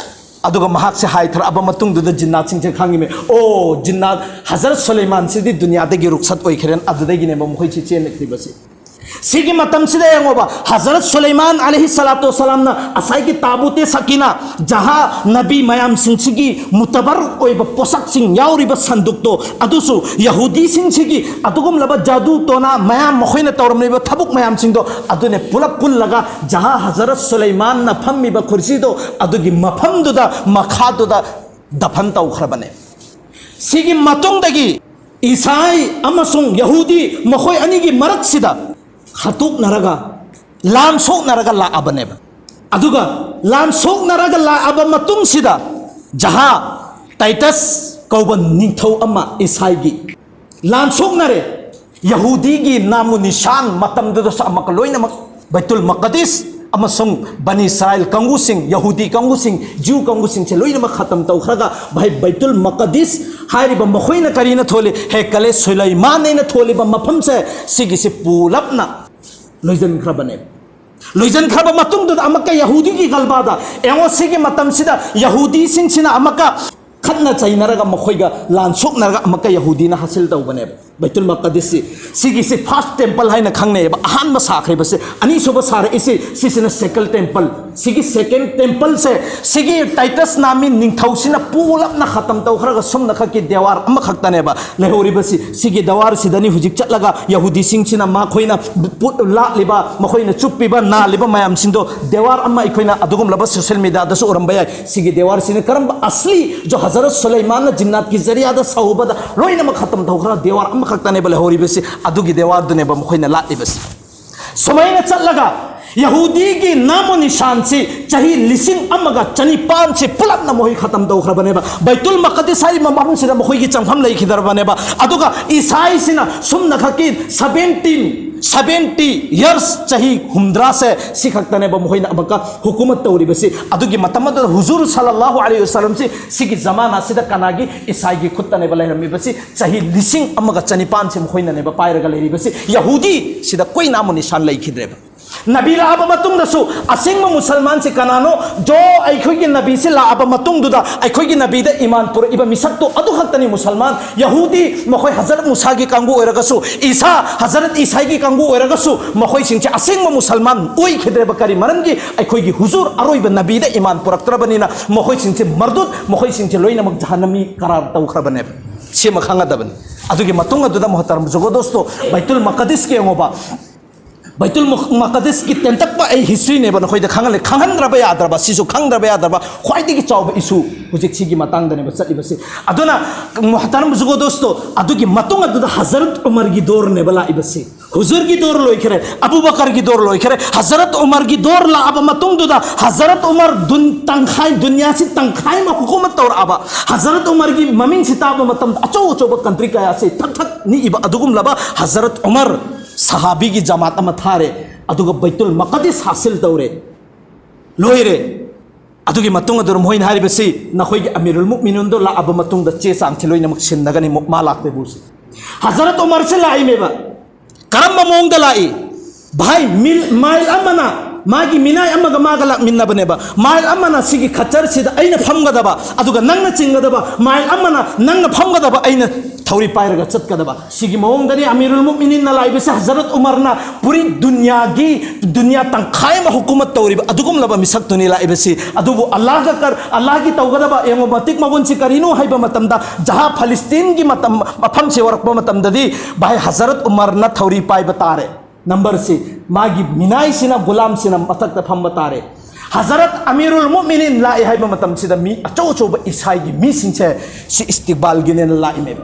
ꯑꯗꯨꯒ ꯃꯍꯥꯛꯁꯦ ꯍꯥꯏꯊꯔꯛꯑꯕ ꯃꯇꯨꯡꯗꯨꯗ ꯖꯤꯟꯅꯥꯠꯁꯤꯡꯁꯦ ꯈꯪꯉꯤꯃꯦ, "ꯑꯣ, ꯖꯤꯟꯅꯥꯠ, ꯍꯖꯔꯠ ꯁꯨꯂꯩꯃꯥꯟꯁꯤꯗꯤ ꯗꯨꯅꯤꯌꯥꯗꯒꯤ ꯔꯨꯛꯁꯠ ꯑꯣꯏꯈ꯭ꯔꯦꯅ", ꯑꯗꯨꯗꯒꯤꯅꯦꯕ ꯃꯈꯣꯏꯁꯤ ꯆꯦꯟꯅꯈ꯭ꯔꯤꯕꯁꯤ꯫ ꯁꯤꯒꯤ ꯃꯇꯝꯁꯤꯗ ꯌꯦꯡꯉꯣꯕ, ꯍꯖꯔꯠ ꯁꯨꯂꯩꯃꯥꯟ ꯑꯂꯩꯍꯤ ꯁꯂꯥꯇꯨ ꯋꯁꯂꯥꯝꯅ ꯉꯁꯥꯏꯒꯤ ꯇꯥꯕꯨꯇꯦ ꯁꯀꯤꯅꯥ, ꯖꯍꯥ ꯅꯕꯤ ꯃꯌꯥꯝꯁꯤꯡꯁꯤꯒꯤ ꯃꯨꯇꯕꯔ ꯑꯣꯏꯕ ꯄꯣꯠꯁꯛꯁꯤꯡ ꯌꯥꯎꯔꯤꯕ ꯁꯟꯗꯨꯛꯇꯣ, ꯑꯗꯨꯁꯨ ꯌꯍꯨꯗꯤꯁꯤꯡꯁꯤꯒꯤ ꯑꯗꯨꯒꯨꯝꯂꯕ ꯖꯥꯗꯨ ꯇꯣꯅꯥ ꯃꯌꯥꯝ, ꯃꯈꯣꯏꯅ ꯇꯧꯔꯝꯂꯤꯕ ꯊꯕꯛ ꯃꯌꯥꯝꯁꯤꯡꯗꯣ, ꯑꯗꯨꯅꯦ ꯄꯨꯂꯞ ꯄꯨꯜꯂꯒ ꯖꯍꯥ ꯍꯖꯔꯠ ꯁꯨꯂꯩꯃꯥꯟꯅ ꯐꯝꯃꯤꯕ ꯈꯨꯔꯁꯤꯗꯣ ꯑꯗꯨꯒꯤ ꯃꯐꯝꯗꯨꯗ, ꯃꯈꯥꯗꯨꯗ ꯗꯐꯟ ꯇꯧꯈ꯭ꯔꯕꯅꯦ꯫ ꯁꯤꯒꯤ ꯃꯇꯨꯡꯗꯒꯤ ꯏꯁꯥꯏ ꯑꯃꯁꯨꯡ ꯌꯍꯨꯗꯤ ꯃꯈꯣꯏ ꯑꯅꯤꯒꯤ ꯃꯔꯛꯁꯤꯗ ꯍꯥꯠꯇꯣꯛꯅꯔꯒ, ꯂꯥꯟ ꯁꯣꯛꯅꯔꯒ ꯂꯥꯛꯑꯕꯅꯦꯕ꯫ ꯑꯗꯨꯒ ꯂꯥꯟ ꯁꯣꯛꯅꯔꯒ ꯂꯥꯛꯑꯕ ꯃꯇꯨꯡꯁꯤꯗ ꯖꯍꯥ ꯇꯥꯏꯇꯁ ꯀꯧꯕ ꯅꯤꯡꯊꯧ ꯑꯃ ꯏꯁꯥꯏꯒꯤ ꯂꯥꯟ ꯁꯣꯛꯅꯔꯦ꯫ ꯌꯍꯨꯗꯤꯒꯤ ꯅꯥꯃꯨ ꯅꯤꯁꯥꯟ ꯃꯇꯝꯗꯨꯗꯁꯨ ꯑꯃꯛꯀ ꯂꯣꯏꯅꯃꯛ ꯕꯩꯇꯨꯜ ꯃꯀꯗꯤꯁ ꯑꯃꯁꯨꯡ ꯕꯅꯤ ꯏꯁꯔꯥꯏꯜ ꯀꯥꯡꯕꯨꯁꯤꯡ, ꯌꯍꯨꯗꯤ ꯀꯥꯡꯕꯨꯁꯤꯡ, ꯖ꯭ꯌꯨ ꯀꯥꯡꯕꯨꯁꯤꯡꯁꯦ ꯂꯣꯏꯅꯃꯛ ꯈꯇꯝ ꯇꯧꯈ꯭ꯔꯒ, ꯚꯥꯏ, ꯕꯩꯇꯨꯜ ꯃꯀꯗꯤꯁ ꯍꯥꯏꯔꯤꯕ ꯃꯈꯣꯏꯅ ꯀꯔꯤꯅ ꯊꯣꯜꯂꯤ? ꯍꯦꯀꯂꯦ ꯁꯨꯂꯩꯃꯥꯟ ꯍꯥꯏꯅ ꯊꯣꯜꯂꯤꯕ ꯃꯐꯝꯁꯦ, ꯁꯤꯒꯤꯁꯤ ꯄꯨꯂꯞꯅ ꯂꯣꯏꯁꯤꯟꯈ꯭ꯔꯕꯅꯦ꯫ ꯂꯣꯏꯁꯤꯟꯈ꯭ꯔꯕ ꯃꯇꯨꯡꯗꯨꯗ ꯑꯃꯨꯛꯀ ꯌꯍꯨꯗꯤꯒꯤ ꯒꯜꯕꯥꯗ, ꯌꯦꯡꯉꯣ, ꯁꯤꯒꯤ ꯃꯇꯝꯁꯤꯗ ꯌꯍꯨꯗꯤꯁꯤꯡꯁꯤꯅ ꯑꯃꯨꯛꯀ ꯈꯠꯅ ꯆꯩꯅꯔꯒ, ꯃꯈꯣꯏꯒ ꯂꯥꯟ ꯁꯣꯛꯅꯔꯒ ꯑꯃꯨꯛꯀ ꯌꯍꯨꯗꯤꯅ ꯍꯥꯁꯤꯜ ꯇꯧꯕꯅꯦꯕ꯫ ꯕꯩꯇꯨꯜ ꯃꯛꯀꯗꯤꯁꯁꯤ, ꯁꯤꯒꯤꯁꯤ ꯐꯥꯔꯁ ꯇꯦꯝꯄꯜ ꯍꯥꯏꯅ ꯈꯪꯅꯩꯑꯕ, ꯑꯍꯥꯟꯕ ꯁꯥꯈ꯭ꯔꯤꯕꯁꯦ꯫ ꯑꯅꯤꯁꯨꯕ ꯁꯥꯔꯛꯏꯁꯤ, ꯁꯤꯁꯤꯅ ꯁꯦꯀꯦꯟ ꯇꯦꯝꯄꯜ꯫ ꯁꯤꯒꯤ ꯁꯦꯀꯦꯟ ꯇꯦꯝꯄꯜꯁꯦ, ꯁꯤꯒꯤ ꯇꯥꯏꯇꯁ ꯅꯥꯃꯤ ꯅꯤꯡꯊꯧꯁꯤꯅ ꯄꯨꯂꯞꯅ ꯈꯇꯝ ꯇꯧꯈ꯭ꯔꯒ ꯁꯨꯝꯅ ꯈꯛꯀꯤ ꯗꯦꯋꯥꯔ ꯑꯃꯈꯛꯇꯅꯦꯕ ꯂꯩꯍꯧꯔꯤꯕꯁꯤ꯫ ꯁꯤꯒꯤ ꯗꯦꯋꯥꯔꯁꯤꯗꯅꯤ ꯍꯧꯖꯤꯛ ꯆꯠꯂꯒ ꯌꯍꯨꯗꯤꯁꯤꯡꯁꯤꯅ ꯃꯈꯣꯏꯅ ꯄꯨ-, ꯂꯥꯠꯂꯤꯕ, ꯃꯈꯣꯏꯅ ꯆꯨꯞꯄꯤꯕ, ꯅꯥꯜꯂꯤꯕ ꯃꯌꯥꯝꯁꯤꯡꯗꯣ꯫ ꯗꯦꯋꯥꯔ ꯑꯃ ꯑꯩꯈꯣꯏꯅ ꯑꯗꯨꯒꯨꯝꯂꯕ ꯁꯣꯁꯦꯜ ꯃꯦꯗꯤꯌꯥꯗꯁꯨ ꯎꯔꯝꯕ ꯌꯥꯏ꯫ ꯁꯤꯒꯤ ꯗꯦꯋꯥꯔꯁꯤꯅ ꯀꯔꯝꯕ ꯑꯁꯂꯤ ꯖꯣ ꯍꯖꯔꯠ ꯁꯨꯂꯩꯃꯥꯟꯅ ꯖꯤꯟꯅꯥꯠꯀꯤ ꯖꯔꯤꯌꯥꯗ ꯁꯧꯕꯗ ꯂꯣꯏꯅꯃꯛ ꯈꯇꯝ ꯇꯧꯈ꯭ꯔ ꯗꯦꯋꯥꯔ ꯑꯃꯈꯛꯇꯅꯦꯕ ꯂꯩꯍꯧꯔꯤꯕꯁꯤ꯫ ꯑꯗꯨꯒꯤ ꯗꯦꯋꯥꯔꯗꯨꯅꯦꯕ ꯃꯈꯣꯏꯅ ꯂꯥꯠꯂꯤꯕꯁꯤ꯫ ꯁꯨꯃꯥꯏꯅ ꯆꯠꯂꯒ ꯌꯍꯨꯗꯤꯒꯤ ꯅꯥꯃꯣ ꯅꯤꯁꯥꯟꯁꯤ ꯆꯍꯤ ꯂꯤꯁꯤꯡ ꯑꯃꯒ ꯆꯅꯤꯄꯥꯟꯁꯤ ꯄꯨꯂꯞꯅ ꯃꯈꯣꯏ ꯈꯇꯝ ꯇꯧꯈ꯭ꯔꯕꯅꯦꯕ꯫ ꯕꯩꯇꯨꯜ ꯃꯛꯀꯗꯤꯁ ꯍꯥꯏꯔꯤꯕ ꯃꯐꯝꯁꯤꯗ ꯃꯈꯣꯏꯒꯤ ꯆꯪꯐꯝ ꯂꯩꯈꯤꯗ꯭ꯔꯕꯅꯦꯕ꯫ ꯑꯗꯨꯒ ꯏꯁꯥꯏꯁꯤꯅ ꯁꯨꯝꯅ ꯈꯛꯀꯤ ꯁꯕꯦꯟꯇꯤꯟ, ꯁꯕꯦꯟꯇꯤ ꯌꯔꯁ, ꯆꯍꯤ ꯍꯨꯝꯗ꯭ꯔꯥꯁꯦ, ꯁꯤ ꯈꯛꯇꯅꯦꯕ ꯃꯈꯣꯏꯅ ꯑꯃꯨꯛꯀ ꯍꯨꯀꯨꯃꯠ ꯇꯧꯔꯤꯕꯁꯤ꯫ ꯑꯗꯨꯒꯤ ꯃꯇꯝ ꯑꯗꯨꯗ ꯍꯨꯖꯨꯔ ꯁꯜꯂꯜꯂꯥꯍꯨ ꯑꯂꯩꯍꯤ ꯋꯁꯜꯂꯝꯁꯤ ꯁꯤꯒꯤ ꯖꯃꯥꯅꯥꯁꯤꯗ ꯀꯅꯥꯒꯤ? ꯏꯁꯥꯏꯒꯤ ꯈꯨꯠꯇꯅꯦꯕ ꯂꯩꯔꯝꯃꯤꯕꯁꯤ꯫ ꯆꯍꯤ ꯂꯤꯁꯤꯡ ꯑꯃꯒ ꯆꯅꯤꯄꯥꯟꯁꯤ ꯃꯈꯣꯏꯅ ꯅꯦꯕ ꯄꯥꯏꯔꯒ ꯂꯩꯔꯤꯕꯁꯤ꯫ ꯌꯍꯨꯗꯤ ꯁꯤꯗ ꯀꯣꯏ ꯅꯥꯃꯣ ꯅꯤꯁꯥꯟ ꯂꯩꯈꯤꯗ꯭ꯔꯦꯕ꯫ ꯅꯕꯤ ꯂꯥꯛꯑꯕ ꯃꯇꯨꯡꯗꯁꯨ ꯑꯁꯦꯡꯕ ꯃꯨꯁꯜꯃꯥꯟꯁꯤ ꯀꯅꯥꯅꯣ? ꯖꯣ ꯑꯩꯈꯣꯏꯒꯤ ꯅꯕꯤꯁꯤ ꯂꯥꯛꯑꯕ ꯃꯇꯨꯡꯗꯨꯗ ꯑꯩꯈꯣꯏꯒꯤ ꯅꯕꯤꯗ ꯏꯃꯥꯟ ꯄꯨꯔꯛꯏꯕ ꯃꯤꯁꯛꯇꯣ ꯑꯗꯨ ꯈꯛꯇꯅꯤ ꯃꯨꯁꯜꯃꯥꯟ꯫ ꯌꯍꯨꯗꯤ ꯃꯈꯣꯏ ꯍꯖꯔꯠ ꯃꯨꯁꯥꯒꯤ ꯀꯥꯡꯕꯨ ꯑꯣꯏꯔꯒꯁꯨ, ꯏꯁꯥ ꯍꯖꯔꯠ ꯏꯁꯥꯒꯤ ꯀꯥꯡꯕꯨ ꯑꯣꯏꯔꯒꯁꯨ, ꯃꯈꯣꯏꯁꯤꯡꯁꯦ ꯑꯁꯦꯡꯕ ꯃꯨꯁꯜꯃꯥꯟ ꯑꯣꯏꯈꯤꯗ꯭ꯔꯦꯕ꯫ ꯀꯔꯤ ꯃꯔꯝꯒꯤ? ꯑꯩꯈꯣꯏꯒꯤ ꯍꯨꯖꯨꯔ ꯑꯔꯣꯏꯕ ꯅꯕꯤꯗ ꯏꯃꯥꯟ ꯄꯨꯔꯛꯇ꯭ꯔꯕꯅꯤꯅ ꯃꯈꯣꯏꯁꯤꯡꯁꯦ ꯃꯔꯗꯨꯠ, ꯃꯈꯣꯏꯁꯤꯡꯁꯦ ꯂꯣꯏꯅꯃꯛ ꯖꯍꯥꯟꯅꯃꯤ ꯀꯔꯥꯔ ꯇꯧꯈ꯭ꯔꯕꯅꯦꯕ꯫ ꯁꯤꯃ ꯈꯪꯒꯗꯕꯅꯤ꯫ ꯑꯗꯨꯒꯤ ꯃꯇꯨꯡ ꯑꯗꯨꯗ ꯃꯨꯍꯇꯔꯝ ꯖꯨꯒꯣ ꯗꯣꯁꯇꯣ, ꯕꯩꯇꯨꯜ ꯃꯛꯀꯗꯤꯁꯀꯤ ꯌꯦꯡꯉꯣꯕ, ꯕꯩꯇꯨꯜ ꯃꯨꯛ-, ꯃꯛꯀꯗꯤꯁꯀꯤ ꯇꯦꯟꯇꯛꯄ ꯑꯩ ꯍꯤꯁꯇ꯭ꯔꯤꯅꯦꯕ ꯅꯈꯣꯏꯗ ꯈꯪꯍꯜꯂꯦ꯫ ꯈꯪꯍꯟꯗ꯭ꯔꯕ ꯌꯥꯗ꯭ꯔꯕ, ꯁꯤꯁꯨ ꯈꯪꯗ꯭ꯔꯕ ꯌꯥꯗ꯭ꯔꯕ ꯈ꯭ꯋꯥꯏꯗꯒꯤ ꯆꯥꯎꯕ ꯏꯁꯨ ꯍꯧꯖꯤꯛ ꯁꯤꯒꯤ ꯃꯇꯥꯡꯗꯅꯦꯕ ꯆꯠꯂꯤꯕꯁꯤ꯫ ꯑꯗꯨꯅ ꯃꯨꯍꯇꯔꯝ ꯖꯨꯒꯣ ꯗꯣꯁꯇꯣ, ꯑꯗꯨꯒꯤ ꯃꯇꯨꯡ ꯑꯗꯨꯗ ꯍꯖꯔꯠ ꯎꯃꯔꯒꯤ ꯗꯣꯔꯅꯦꯕ ꯂꯥꯛꯏꯕꯁꯤ꯫ ꯍꯨꯖꯨꯔꯒꯤ ꯗꯣꯔ ꯂꯣꯏꯈ꯭ꯔꯦ, ꯑꯕꯨ ꯕꯀꯔꯒꯤ ꯗꯣꯔ ꯂꯣꯏꯈ꯭ꯔꯦ, ꯍꯖꯔꯠ ꯎꯃꯔꯒꯤ ꯗꯣꯔ ꯂꯥꯛꯑꯕ ꯃꯇꯨꯡꯗꯨꯗ ꯍꯖꯔꯠ ꯎꯃꯔ ꯗꯨꯟ-, ꯇꯪꯈꯥꯏ, ꯗꯨꯅꯤꯌꯥꯁꯤ ꯇꯪꯈꯥꯏ ꯑꯃ ꯍꯨꯀꯨꯃꯠ ꯇꯧꯔꯛꯑꯕ꯫ ꯍꯖꯔꯠ ꯎꯃꯔꯒꯤ ꯃꯃꯤꯡꯁꯤ ꯇꯥꯕ ꯃꯇꯝꯗ ꯑꯆꯧ ꯑꯆꯧꯕ ꯀꯟꯇ꯭ꯔꯤ ꯀꯌꯥꯁꯤ ꯊꯛ ꯊꯛ ꯅꯤꯛꯏꯕ ꯑꯗꯨꯒꯨꯝꯂꯕ ꯍꯖꯔꯠ ꯎꯃꯔ ꯁꯍꯥꯕꯤꯒꯤ ꯖꯃꯥꯠ ꯑꯃ ꯊꯥꯔꯦ, ꯑꯗꯨꯒ ꯕꯩꯇꯨꯜ ꯃꯛꯀꯗꯤꯁ ꯍꯥꯁꯤꯜ ꯇꯧꯔꯦ, ꯂꯣꯏꯔꯦ꯫ ꯑꯗꯨꯒꯤ ꯃꯇꯨꯡ ꯑꯗꯨꯗ ꯃꯈꯣꯏꯅ ꯍꯥꯏꯔꯤꯕꯁꯤ, "ꯅꯈꯣꯏꯒꯤ ꯑꯃꯤꯔꯨꯜ ꯃꯨꯛꯃꯤꯅꯨꯟꯗꯣ ꯂꯥꯛꯑꯕ ꯃꯇꯨꯡꯗ ꯆꯦ ꯆꯥꯡꯁꯤ ꯂꯣꯏꯅꯃꯛ ꯁꯤꯟꯅꯒꯅꯤ, ꯃꯥ ꯂꯥꯛꯄꯕꯨꯁꯤ"꯫ ꯍꯖꯔꯠ ꯎꯃꯔꯁꯤ ꯂꯥꯛꯏꯃꯦꯕ꯫ ꯀꯔꯝꯕ ꯃꯑꯣꯡꯗ ꯂꯥꯛꯏ? ꯚꯥꯏ, ꯃꯤꯜ, ꯃꯥꯏꯜ ꯑꯃꯅ ꯃꯥꯒꯤ ꯃꯤꯅꯥꯏ ꯑꯃꯒ ꯃꯥꯒ ꯂꯥꯛꯃꯤꯟꯅꯕꯅꯦꯕ꯫ ꯃꯥꯏꯜ ꯑꯃꯅ ꯁꯤꯒꯤ ꯈꯆꯔꯁꯤꯗ ꯑꯩꯅ ꯐꯝꯒꯗꯕ, ꯑꯗꯨꯒ ꯅꯪꯅ ꯆꯤꯡꯒꯗꯕ, ꯃꯥꯏꯜ ꯑꯃꯅ ꯅꯪꯅ ꯐꯝꯒꯗꯕ, ꯑꯩꯅ ꯊꯧꯔꯤ ꯄꯥꯏꯔꯒ ꯆꯠꯀꯗꯕ꯫ ꯁꯤꯒꯤ ꯃꯑꯣꯡꯗꯅꯤ ꯑꯃꯤꯔꯨꯜ ꯃꯨꯛꯃꯤꯅꯤꯟꯅ ꯂꯥꯛꯏꯕꯁꯦ꯫ ꯍꯖꯔꯠ ꯎꯃꯔꯅ ꯄꯨꯔꯤ ꯗꯨꯅꯤꯌꯥꯒꯤ, ꯗꯨꯅꯤꯌꯥ ꯇꯪꯈꯥꯏ ꯑꯃ ꯍꯨꯀꯨꯃꯠ ꯇꯧꯔꯤꯕ ꯑꯗꯨꯒꯨꯝꯂꯕ ꯃꯤꯁꯛꯇꯨꯅꯤ ꯂꯥꯛꯏꯕꯁꯤ꯫ ꯑꯗꯨꯕꯨ ꯑꯜꯂꯥꯍꯒ ꯀꯔ-, ꯑꯜꯂꯥꯍꯒꯤ ꯇꯧꯒꯗꯕ ꯌꯦꯡꯉꯨ, ꯃꯇꯤꯛ ꯃꯒꯨꯟꯁꯤ ꯀꯔꯤꯅꯣ ꯍꯥꯏꯕ ꯃꯇꯝꯗ, ꯖꯍꯥ ꯐꯂꯤꯁꯇꯤꯟꯒꯤ ꯃꯇꯝ, ꯃꯐꯝꯁꯤ ꯌꯧꯔꯛꯄ ꯃꯇꯝꯗꯗꯤ, ꯚꯥꯏ, ꯍꯖꯔꯠ ꯎꯃꯔꯅ ꯊꯧꯔꯤ ꯄꯥꯏꯕ ꯇꯥꯔꯦ꯫ ꯅꯝꯕꯔꯁꯤ, ꯃꯥꯒꯤ ꯃꯤꯅꯥꯏꯁꯤꯅ, ꯒꯨꯂꯥꯝꯁꯤꯅ ꯃꯊꯛꯇ ꯐꯝꯕ ꯇꯥꯔꯦ꯫ ꯍꯖꯔꯠ ꯑꯃꯤꯔꯨꯜ ꯃꯨꯛꯃꯤꯅꯤꯟ ꯂꯥꯛꯑꯦ ꯍꯥꯏꯕ ꯃꯇꯝꯁꯤꯗ ꯃꯤ ꯑꯆꯧ ꯑꯆꯧꯕ ꯏꯁꯥꯏꯒꯤ ꯃꯤꯁꯤꯡꯁꯦ ꯁꯤ ꯏꯁꯇꯤꯛꯕꯥꯜꯒꯤꯅꯦꯅ ꯂꯥꯛꯏꯅꯦꯕ꯫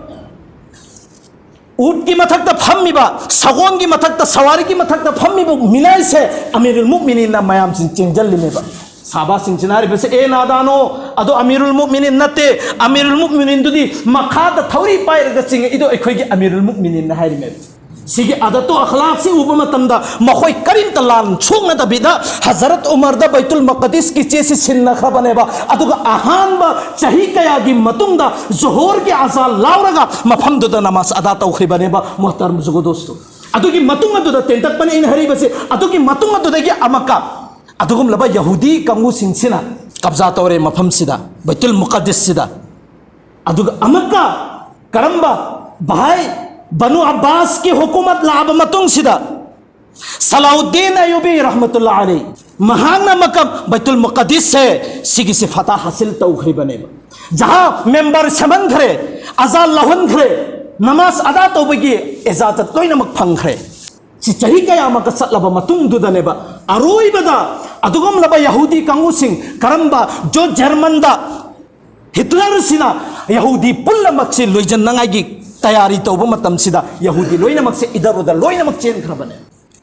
ꯎꯠꯀꯤ ꯃꯊꯛꯇ ꯐꯝꯃꯤꯕ, ꯁꯒꯣꯜꯒꯤ ꯃꯊꯛꯇ, ꯁꯋꯥꯔꯤꯒꯤ ꯃꯊꯛꯇ ꯐꯝꯃꯤꯕ ꯃꯤꯅꯥꯏꯁꯦ ꯑꯃꯤꯔꯨꯜ ꯃꯨꯛꯃꯤꯅꯤꯟꯅ ꯃꯌꯥꯝꯁꯤꯡ ꯆꯦꯟꯖꯜꯂꯤꯅꯦꯕ꯫ ꯁꯥꯕꯥꯁꯤꯡꯁꯤꯅ ꯍꯥꯏꯔꯤꯕꯁꯦ, "ꯑꯦ ꯅꯥꯗꯥꯅꯣ, ꯑꯗꯣ ꯑꯃꯤꯔꯨꯜ ꯃꯨꯛꯃꯤꯅꯤꯟ ꯅꯠꯇꯦ, ꯑꯃꯤꯔꯨꯜ ꯃꯨꯛꯃꯤꯅꯤꯟꯗꯨꯗꯤ ꯃꯈꯥꯗ ꯊꯧꯔꯤ ꯄꯥꯏꯔꯒ ꯆꯤꯡꯉꯛꯏꯗꯣ ꯑꯩꯈꯣꯏꯒꯤ ꯑꯃꯤꯔꯨꯜ ꯃꯨꯛꯃꯤꯅꯤꯟꯅ" ꯍꯥꯏꯔꯤꯅꯦꯕ꯫ ꯁꯤꯒꯤ ꯑꯗꯠꯇꯣ ꯑꯈꯂꯥꯛꯁꯤ ꯎꯕ ꯃꯇꯝꯗ ꯃꯈꯣꯏ ꯀꯔꯤꯝꯇ ꯂꯥꯟ ꯁꯣꯛꯅꯗꯕꯤꯗ ꯍꯖꯔꯠ ꯎꯃꯔꯗ ꯕꯩꯇꯨꯜ ꯃꯛꯀꯗꯤꯁꯀꯤ ꯆꯦꯁꯤ ꯁꯤꯟꯅꯈ꯭ꯔꯕꯅꯦꯕ꯫ ꯑꯗꯨꯒ ꯑꯍꯥꯟꯕ ꯆꯍꯤ ꯀꯌꯥꯒꯤ ꯃꯇꯨꯡꯗ ꯖꯣꯍꯣꯔꯒꯤ ꯑꯖꯥꯟ ꯂꯥꯎꯔꯒ ꯃꯐꯝꯗꯨꯗ ꯅꯃꯥꯖ ꯑꯗꯥ ꯇꯧꯈ꯭ꯔꯤꯕꯅꯦꯕ, ꯃꯣꯍꯇꯔꯝ ꯖꯨꯒꯣꯗꯣꯁꯇꯣ꯫ ꯑꯗꯨꯒꯤ ꯃꯇꯨꯡ ꯑꯗꯨꯗ ꯇꯦꯟꯇꯛꯄꯅꯤ ꯑꯩꯅ ꯍꯥꯏꯔꯤꯕꯁꯤ꯫ ꯑꯗꯨꯒꯤ ꯃꯇꯨꯡ ꯑꯗꯨꯗꯒꯤ ꯑꯃꯨꯛꯀ ꯑꯗꯨꯒꯨꯝꯂꯕ ꯌꯍꯨꯗꯤ ꯀꯥꯡꯕꯨꯁꯤꯡꯁꯤꯅ ꯀꯕꯖꯥ ꯇꯧꯔꯦ ꯃꯐꯝꯁꯤꯗ, ꯕꯩꯇꯨꯜ ꯃꯨꯀꯗꯤꯁꯁꯤꯗ꯫ ꯑꯗꯨꯒ ꯑꯃꯨꯛꯀ ꯀꯔꯝꯕ, ꯚꯥꯏ, ꯕꯅꯨ ꯑꯕꯥꯁꯀꯤ ꯍꯨꯀꯨꯃꯠ ꯂꯥꯛꯑꯕ ꯃꯇꯨꯡꯁꯤꯗ, ꯁꯂꯥꯎꯗꯤꯟ ꯑꯌꯨꯕꯤ ꯔꯍꯃꯇꯨꯜꯂꯥ ꯑꯂꯩ, ꯃꯍꯥꯛꯅ ꯃꯀꯝ ꯕꯩꯇꯨꯜ ꯃꯨꯀꯗꯤꯁꯁꯦ ꯁꯤꯒꯤꯁꯤ ꯐꯇꯥ ꯍꯥꯁꯤꯜ ꯇꯧꯈ꯭ꯔꯤꯕꯅꯦꯕ꯫ ꯖꯍꯥ ꯃꯦꯝꯕꯔ ꯁꯦꯝꯍꯟꯈ꯭ꯔꯦ, ꯑꯖꯥꯟ ꯂꯧꯍꯟꯈ꯭ꯔꯦ, ꯅꯃꯥꯖ ꯑꯗꯥ ꯇꯧꯕꯒꯤ ꯏꯖꯥꯖꯠ ꯂꯣꯏꯅꯃꯛ ꯐꯪꯈ꯭ꯔꯦ꯫ ꯁꯤ ꯆꯍꯤ ꯀꯌꯥ ꯑꯃꯒ ꯆꯠꯂꯕ ꯃꯇꯨꯡꯗꯨꯗꯅꯦꯕ, ꯑꯔꯣꯏꯕꯗ ꯑꯗꯨꯒꯨꯝꯂꯕ ꯌꯍꯨꯗꯤ ꯀꯥꯡꯕꯨꯁꯤꯡ, ꯀꯔꯝꯕ ꯖꯣ ꯖꯔꯃꯟꯗ ꯍꯤꯠꯂꯔꯁꯤꯅ ꯌꯍꯨꯗꯤ ꯄꯨꯝꯅꯃꯛꯁꯤ ꯂꯣꯏꯖꯟꯅꯉꯥꯏꯒꯤ ꯇꯌꯥꯔꯤ ꯇꯧꯕ ꯃꯇꯝꯁꯤꯗ, ꯌꯍꯨꯗꯤ ꯂꯣꯏꯅꯃꯛꯁꯦ ꯏꯗꯔ ꯎꯗꯔ ꯂꯣꯏꯅꯃꯛ ꯆꯦꯟꯈ꯭ꯔꯕꯅꯦ꯫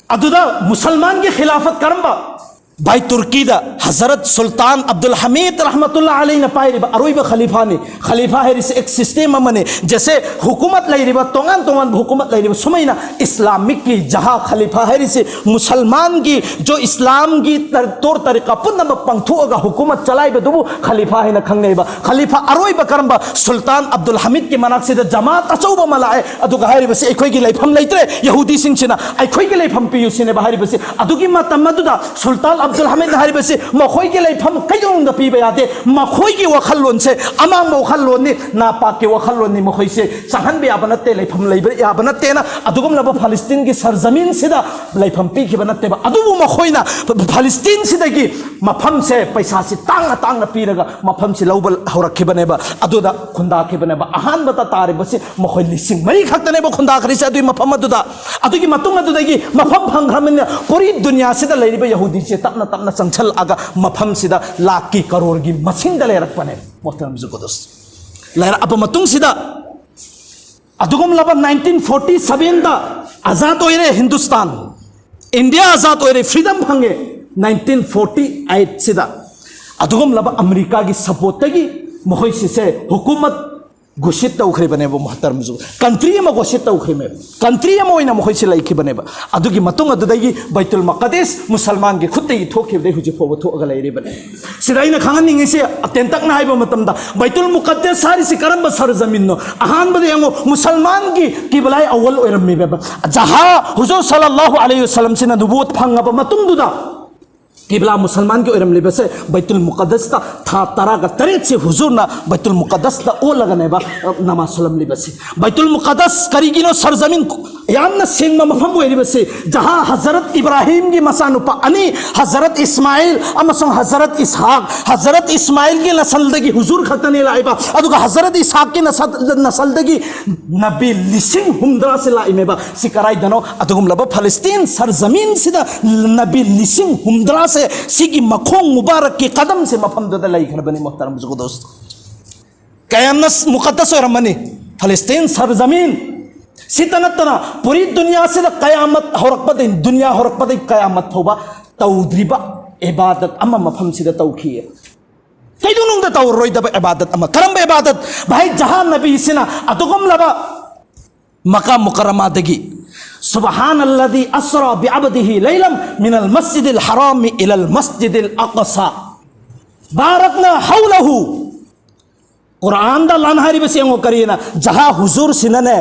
ꯑꯗꯨꯗ ꯃꯨꯁꯜꯃꯥꯟꯒꯤ ꯈꯤꯂꯥꯐꯠ ꯀꯔꯝꯕ ꯚꯥꯏ, ꯇꯨꯔꯀꯤꯗ ꯍꯖꯔꯠ ꯁꯨꯜꯇꯥꯟ ꯑꯕꯗꯨꯜ ꯍꯃꯤꯗ ꯔꯍꯃꯇꯨꯜꯂꯥ ꯑꯂꯩꯅ ꯄꯥꯏꯔꯤꯕ ꯑꯔꯣꯏꯕ ꯈꯂꯤꯐꯥꯅꯤ꯫ ꯈꯂꯤꯐꯥ ꯍꯥꯏꯔꯤꯁꯦ ꯑꯦꯛ ꯁꯤꯁꯇꯦꯝ ꯑꯃꯅꯤ꯫ ꯖꯦꯁꯦ ꯍꯨꯀꯨꯃꯠ ꯂꯩꯔꯤꯕ, ꯇꯣꯉꯥꯟ ꯇꯣꯉꯥꯟꯕ ꯍꯨꯀꯨꯃꯠ ꯂꯩꯔꯤꯕ, ꯁꯨꯃꯥꯏꯅ ꯏꯁꯂꯥꯃꯤꯛꯀꯤ ꯖꯍꯥ ꯈꯂꯤꯐꯥ ꯍꯥꯏꯔꯤꯁꯤ ꯃꯨꯁꯜꯃꯥꯟꯒꯤ ꯖꯣ ꯏꯁꯂꯥꯝꯒꯤ ꯇꯔ-, ꯇꯣꯔ ꯇꯔꯤꯀꯥ ꯄꯨꯝꯅꯃꯛ ꯄꯥꯡꯊꯣꯛꯑꯒ ꯍꯨꯀꯨꯃꯠ ꯆꯂꯥꯏꯕꯗꯨꯕꯨ ꯈꯂꯤꯐꯥ ꯍꯥꯏꯅ ꯈꯪꯅꯩꯕ꯫ ꯈꯂꯤꯐꯥ ꯑꯔꯣꯏꯕ ꯀꯔꯝꯕ? ꯁꯨꯜꯇꯥꯟ ꯑꯕꯗꯨꯜ ꯍꯃꯤꯗꯀꯤ ꯃꯅꯥꯛꯁꯤꯗ ꯖꯃꯥꯠ ꯑꯆꯧꯕ ꯑꯃ ꯂꯥꯛꯑꯦ, ꯑꯗꯨꯒ ꯍꯥꯏꯔꯤꯕꯁꯤ, "ꯑꯩꯈꯣꯏꯒꯤ ꯂꯩꯐꯝ ꯂꯩꯇ꯭ꯔꯦ, ꯌꯍꯨꯗꯤꯁꯤꯡꯁꯤꯅ ꯑꯩꯈꯣꯏꯒꯤ ꯂꯩꯐꯝ ꯄꯤꯌꯨ" ꯁꯤꯅꯦꯕ ꯍꯥꯏꯔꯤꯕꯁꯤ꯫ ꯑꯗꯨꯒꯤ ꯃꯇꯝ ꯑꯗꯨꯗ ꯁꯨꯜꯇꯥꯟ ꯑꯕꯗꯨꯜ ꯍꯃꯤꯗꯅ ꯍꯥꯏꯔꯤꯕꯁꯤ, "ꯃꯈꯣꯏꯒꯤ ꯂꯩꯐꯝ ꯀꯩꯗꯧꯅꯨꯡꯗ ꯄꯤꯕ ꯌꯥꯗꯦ, ꯃꯈꯣꯏꯒꯤ ꯋꯥꯈꯜꯂꯣꯟꯁꯦ ꯑꯃꯥꯡꯕ ꯋꯥꯈꯜꯂꯣꯟꯅꯤ, ꯅꯥꯄꯥꯛꯀꯤ ꯋꯥꯈꯜꯂꯣꯟꯅꯤ, ꯃꯈꯣꯏꯁꯦ ꯆꯪꯍꯟꯕ ꯌꯥꯕ ꯅꯠꯇꯦ, ꯂꯩꯐꯝ ꯂꯩꯕ ꯌꯥꯕ ꯅꯠꯇꯦꯅ ꯑꯗꯨꯒꯨꯝꯂꯕ ꯐꯂꯤꯁꯇꯤꯟꯒꯤ ꯁꯔꯖꯃꯤꯟꯁꯤꯗ ꯂꯩꯐꯝ ꯄꯤꯈꯤꯕ ꯅꯠꯇꯦꯕ꯫ ꯑꯗꯨꯕꯨ ꯃꯈꯣꯏꯅ ꯐꯂꯤꯁꯇꯤꯟꯁꯤꯗꯒꯤ ꯃꯐꯝꯁꯦ ꯄꯩꯁꯥꯁꯤ ꯇꯥꯡꯅ ꯇꯥꯡꯅ ꯄꯤꯔꯒ ꯃꯐꯝꯁꯤ ꯂꯧꯕ ꯍꯧꯔꯛꯈꯤꯕꯅꯦꯕ, ꯑꯗꯨꯗ ꯈꯨꯟꯗꯥꯈꯤꯕꯅꯦꯕ꯫ ꯑꯍꯥꯟꯕꯗ ꯇꯥꯔꯤꯕꯁꯤ ꯃꯈꯣꯏ ꯂꯤꯁꯤꯡ ꯃꯔꯤ ꯈꯛꯇꯅꯦꯕ ꯈꯨꯟꯗꯥꯈ꯭ꯔꯤꯁꯦ ꯑꯗꯨꯒꯤ ꯃꯐꯝ ꯑꯗꯨꯗ꯫ ꯑꯗꯨꯒꯤ ꯃꯇꯨꯡ ꯑꯗꯨꯗꯒꯤ ꯃꯐꯝ ꯐꯪꯈ꯭ꯔꯕꯅꯤꯅ ꯄꯨꯔꯤ ꯗꯨꯅꯤꯌꯥꯁꯤꯗ ꯂꯩꯔꯤꯕ ꯌꯍꯨꯗꯤꯁꯦ ꯇꯞꯅ ꯇꯞꯅ ꯆꯪꯁꯜꯂꯛꯑꯒ ꯃꯐꯝꯁꯤꯗ ꯂꯥꯛꯀꯤ ꯀꯔꯣꯔꯒꯤ ꯃꯁꯤꯡꯗ ꯂꯩꯔꯛꯄꯅꯦ, ꯃꯣꯍꯇꯔꯝ ꯖꯨꯒꯣꯗꯣꯁ꯫ ꯂꯩꯔꯛꯑꯕ ꯃꯇꯨꯡꯁꯤꯗ ꯑꯗꯨꯒꯨꯝꯂꯕ ꯅꯥꯏꯟꯇꯤꯟ ꯐꯣꯔꯇꯤ ꯁꯚꯦꯟꯗ ꯑꯖꯥꯗ ꯑꯣꯏꯔꯦ ꯍꯤꯟꯗꯨꯁꯇꯥꯟ, ꯏꯟꯗꯤꯌꯥ ꯑꯖꯥꯗ ꯑꯣꯏꯔꯦ, ꯐ꯭ꯔꯤꯗꯝ ꯐꯪꯉꯦ ꯅꯥꯏꯟꯇꯤꯟ ꯐꯣꯔꯇꯤ ꯑꯩꯠꯁꯤꯗ꯫ ꯑꯗꯨꯒꯨꯝꯂꯕ ꯑꯃꯦꯔꯤꯀꯥꯒꯤ ꯁꯄꯣꯔꯠꯇꯒꯤ ꯃꯈꯣꯏꯁꯤꯁꯦ ꯍꯨꯀꯨꯃꯠ ꯒꯣꯁꯤꯠ ꯇꯧꯈ꯭ꯔꯤꯕꯅꯦꯕ, ꯃꯣꯍꯇꯔꯝꯁꯨ꯫ ꯀꯟꯇ꯭ꯔꯤ ꯑꯃ ꯒꯣꯁꯤꯠ ꯇꯧꯈ꯭ꯔꯤꯕꯅꯦꯕ, ꯀꯟꯇ꯭ꯔꯤ ꯑꯃ ꯑꯣꯏꯅ ꯃꯈꯣꯏꯁꯤ ꯂꯩꯈꯤꯕꯅꯦꯕ꯫ ꯑꯗꯨꯒꯤ ꯃꯇꯨꯡ ꯑꯗꯨꯗꯒꯤ ꯕꯩꯇꯨꯜ ꯃꯨꯀꯗꯤꯁ ꯃꯨꯁꯜꯃꯥꯟꯒꯤ ꯈꯨꯠꯇꯒꯤ ꯊꯣꯛꯈꯤꯕꯗꯒꯤ ꯍꯧꯖꯤꯛ ꯐꯥꯎꯕ ꯊꯣꯛꯑꯒ ꯂꯩꯔꯤꯕꯅꯦ꯫ ꯁꯤꯗ ꯑꯩꯅ ꯈꯪꯍꯟꯅꯤꯡꯉꯤꯁꯦ, ꯇꯦꯟꯇꯛꯅ ꯍꯥꯏꯕ ꯃꯇꯝꯗ, ꯕꯩꯇꯨꯜ ꯃꯨꯀꯗꯤꯁ ꯍꯥꯏꯔꯤꯁꯤ ꯀꯔꯝꯕ ꯁꯔꯖꯃꯤꯟꯅꯣ? ꯑꯍꯥꯟꯕꯗ ꯌꯦꯡꯉꯣ, ꯃꯨꯁꯜꯃꯥꯟꯒꯤ ꯀꯤꯕꯂꯥꯏ ꯑꯋꯜ ꯑꯣꯏꯔꯝꯃꯤꯕ ꯖꯍꯥ ꯍꯨꯖꯨꯔ ꯁꯜꯂꯜꯂꯥꯍꯨ ꯑꯂꯩꯍꯤ ꯋꯁꯜꯂꯝꯁꯤꯅ ꯅꯨꯕꯨꯋꯠ ꯐꯪꯉꯕ ꯃꯇꯨꯡꯗꯨꯗ ꯀꯤꯕꯂꯥ ꯃꯨꯁꯜꯃꯥꯟꯒꯤ ꯑꯣꯏꯔꯝꯂꯤꯕꯁꯦ ꯕꯩꯇꯨꯜ ꯃꯨꯀꯗꯁꯇ ꯊꯥ ꯇꯔꯥꯒ ꯇꯔꯦꯠꯁꯤ ꯍꯨꯖꯨꯔꯅ ꯕꯩꯇꯨꯜ ꯃꯨꯀꯗꯁꯇ ꯑꯣꯜꯂꯒꯅꯦꯕ, ꯑ, ꯅꯃꯥꯖ ꯁꯣꯜꯂꯝꯂꯤꯕꯁꯤ꯫ ꯕꯩꯇꯨꯜ ꯃꯨꯀꯗꯁ ꯀꯔꯤꯒꯤꯅꯣ ꯁꯔꯖꯃꯤꯟ ꯌꯥꯝꯅ ꯁꯦꯡꯕ ꯃꯐꯝ ꯑꯣꯏꯔꯤꯕꯁꯤ? ꯖꯍꯥ ꯍꯖꯔꯠ ꯏꯕ꯭ꯔꯥꯍꯤꯝꯒꯤ ꯃꯆꯥꯅꯨꯄꯥ ꯑꯅꯤ, ꯍꯖꯔꯠ ꯏꯁꯃꯥꯏꯜ ꯑꯃꯁꯨꯡ ꯍꯖꯔꯠ ꯏꯁꯍꯥꯛ, ꯍꯖꯔꯠ ꯏꯁꯃꯥꯏꯜꯒꯤ ꯅꯁꯜꯗꯒꯤ ꯍꯨꯖꯨꯔ ꯈꯛꯇꯅꯤ ꯂꯥꯛꯏꯕ, ꯑꯗꯨꯒ ꯍꯖꯔꯠ ꯏꯁꯍꯥꯛꯀꯤ ꯅꯁꯜ-, ꯅꯁꯜꯗꯒꯤ ꯅꯕꯤ ꯂꯤꯁꯤꯡ ꯍꯨꯝꯗ꯭ꯔꯥꯁꯦ ꯂꯥꯛꯏꯃꯦꯕ꯫ ꯁꯤ ꯀꯔꯥꯏꯗꯅꯣ? ꯑꯗꯨꯒꯨꯝꯂꯕ ꯐꯂꯁꯇꯤꯟ ꯁꯔꯖꯃꯤꯟꯁꯤꯗ ꯅꯕꯤ ꯂꯤꯁꯤꯡ ꯍꯨꯝꯗ꯭ꯔꯥꯁꯦ ꯁꯤꯒꯤ ꯃꯈꯣꯡ ꯃꯨꯕꯥꯔꯛꯀꯤ ꯀꯗꯝꯁꯦ ꯃꯐꯝꯗꯨꯗ ꯂꯩꯈ꯭ꯔꯕꯅꯤ, ꯃꯣꯍꯇꯔꯝ ꯖꯨꯒꯗꯣꯁ꯫ ꯀꯌꯥꯝꯅ ꯃꯨꯀꯗꯁ ꯑꯣꯏꯔꯝꯃꯅꯤ ꯐꯂꯁꯇꯤꯟ ꯁꯔꯖꯃꯤꯟ꯫ ꯁꯤꯇ ꯅꯠꯇꯅ ꯄꯨꯔꯤ ꯗꯨꯅꯤꯌꯥꯁꯤꯗ ꯀꯌꯥꯃꯠ ꯍꯧꯔꯛꯄꯗꯩ, ꯗꯨꯅꯤꯌꯥ ꯍꯧꯔꯛꯄꯗꯩ ꯀꯌꯥꯃꯠ ꯐꯥꯎꯕ ꯇꯧꯗ꯭ꯔꯤꯕ ꯏꯕꯥꯗꯠ ꯑꯃ ꯃꯐꯝꯁꯤꯗ ꯇꯧꯈꯤ꯫ ꯀꯩꯗꯧꯅꯨꯡꯗ ꯇꯧꯔꯣꯏꯗꯕ ꯏꯕꯥꯗꯠ ꯑꯃ꯫ ꯀꯔꯝꯕ ꯏꯕꯥꯗꯠ? ꯚꯥꯏ, ꯖꯍꯥ ꯅꯕꯤꯁꯤꯅ ꯑꯗꯨꯒꯨꯝꯂꯕ ꯃꯀꯥ ꯃꯨꯀꯔꯃꯥꯗꯒꯤ, "ꯁꯨꯕꯍꯥꯅꯜꯂꯗꯤ ꯑꯁ꯭ꯔꯥ ꯕꯤꯑꯕꯗꯤꯍꯤ ꯂꯩꯂꯝ ꯃꯤꯅꯜ ꯃꯁꯖꯤꯗꯤꯜ ꯍꯔꯥꯃꯤ ꯏꯂꯜ ꯃꯁꯖꯤꯗꯤꯜ ꯑꯛꯁꯥ ꯕꯥꯔꯛꯅ ꯍꯧꯂꯍꯨ", ꯀꯨꯔꯥꯟꯗ ꯂꯥꯟ ꯍꯥꯏꯔꯤꯕꯁꯤ ꯌꯦꯡꯉꯣ, ꯀꯔꯤꯅ? ꯖꯍꯥ ꯍꯨꯖꯨꯔꯁꯤꯅꯅꯦ,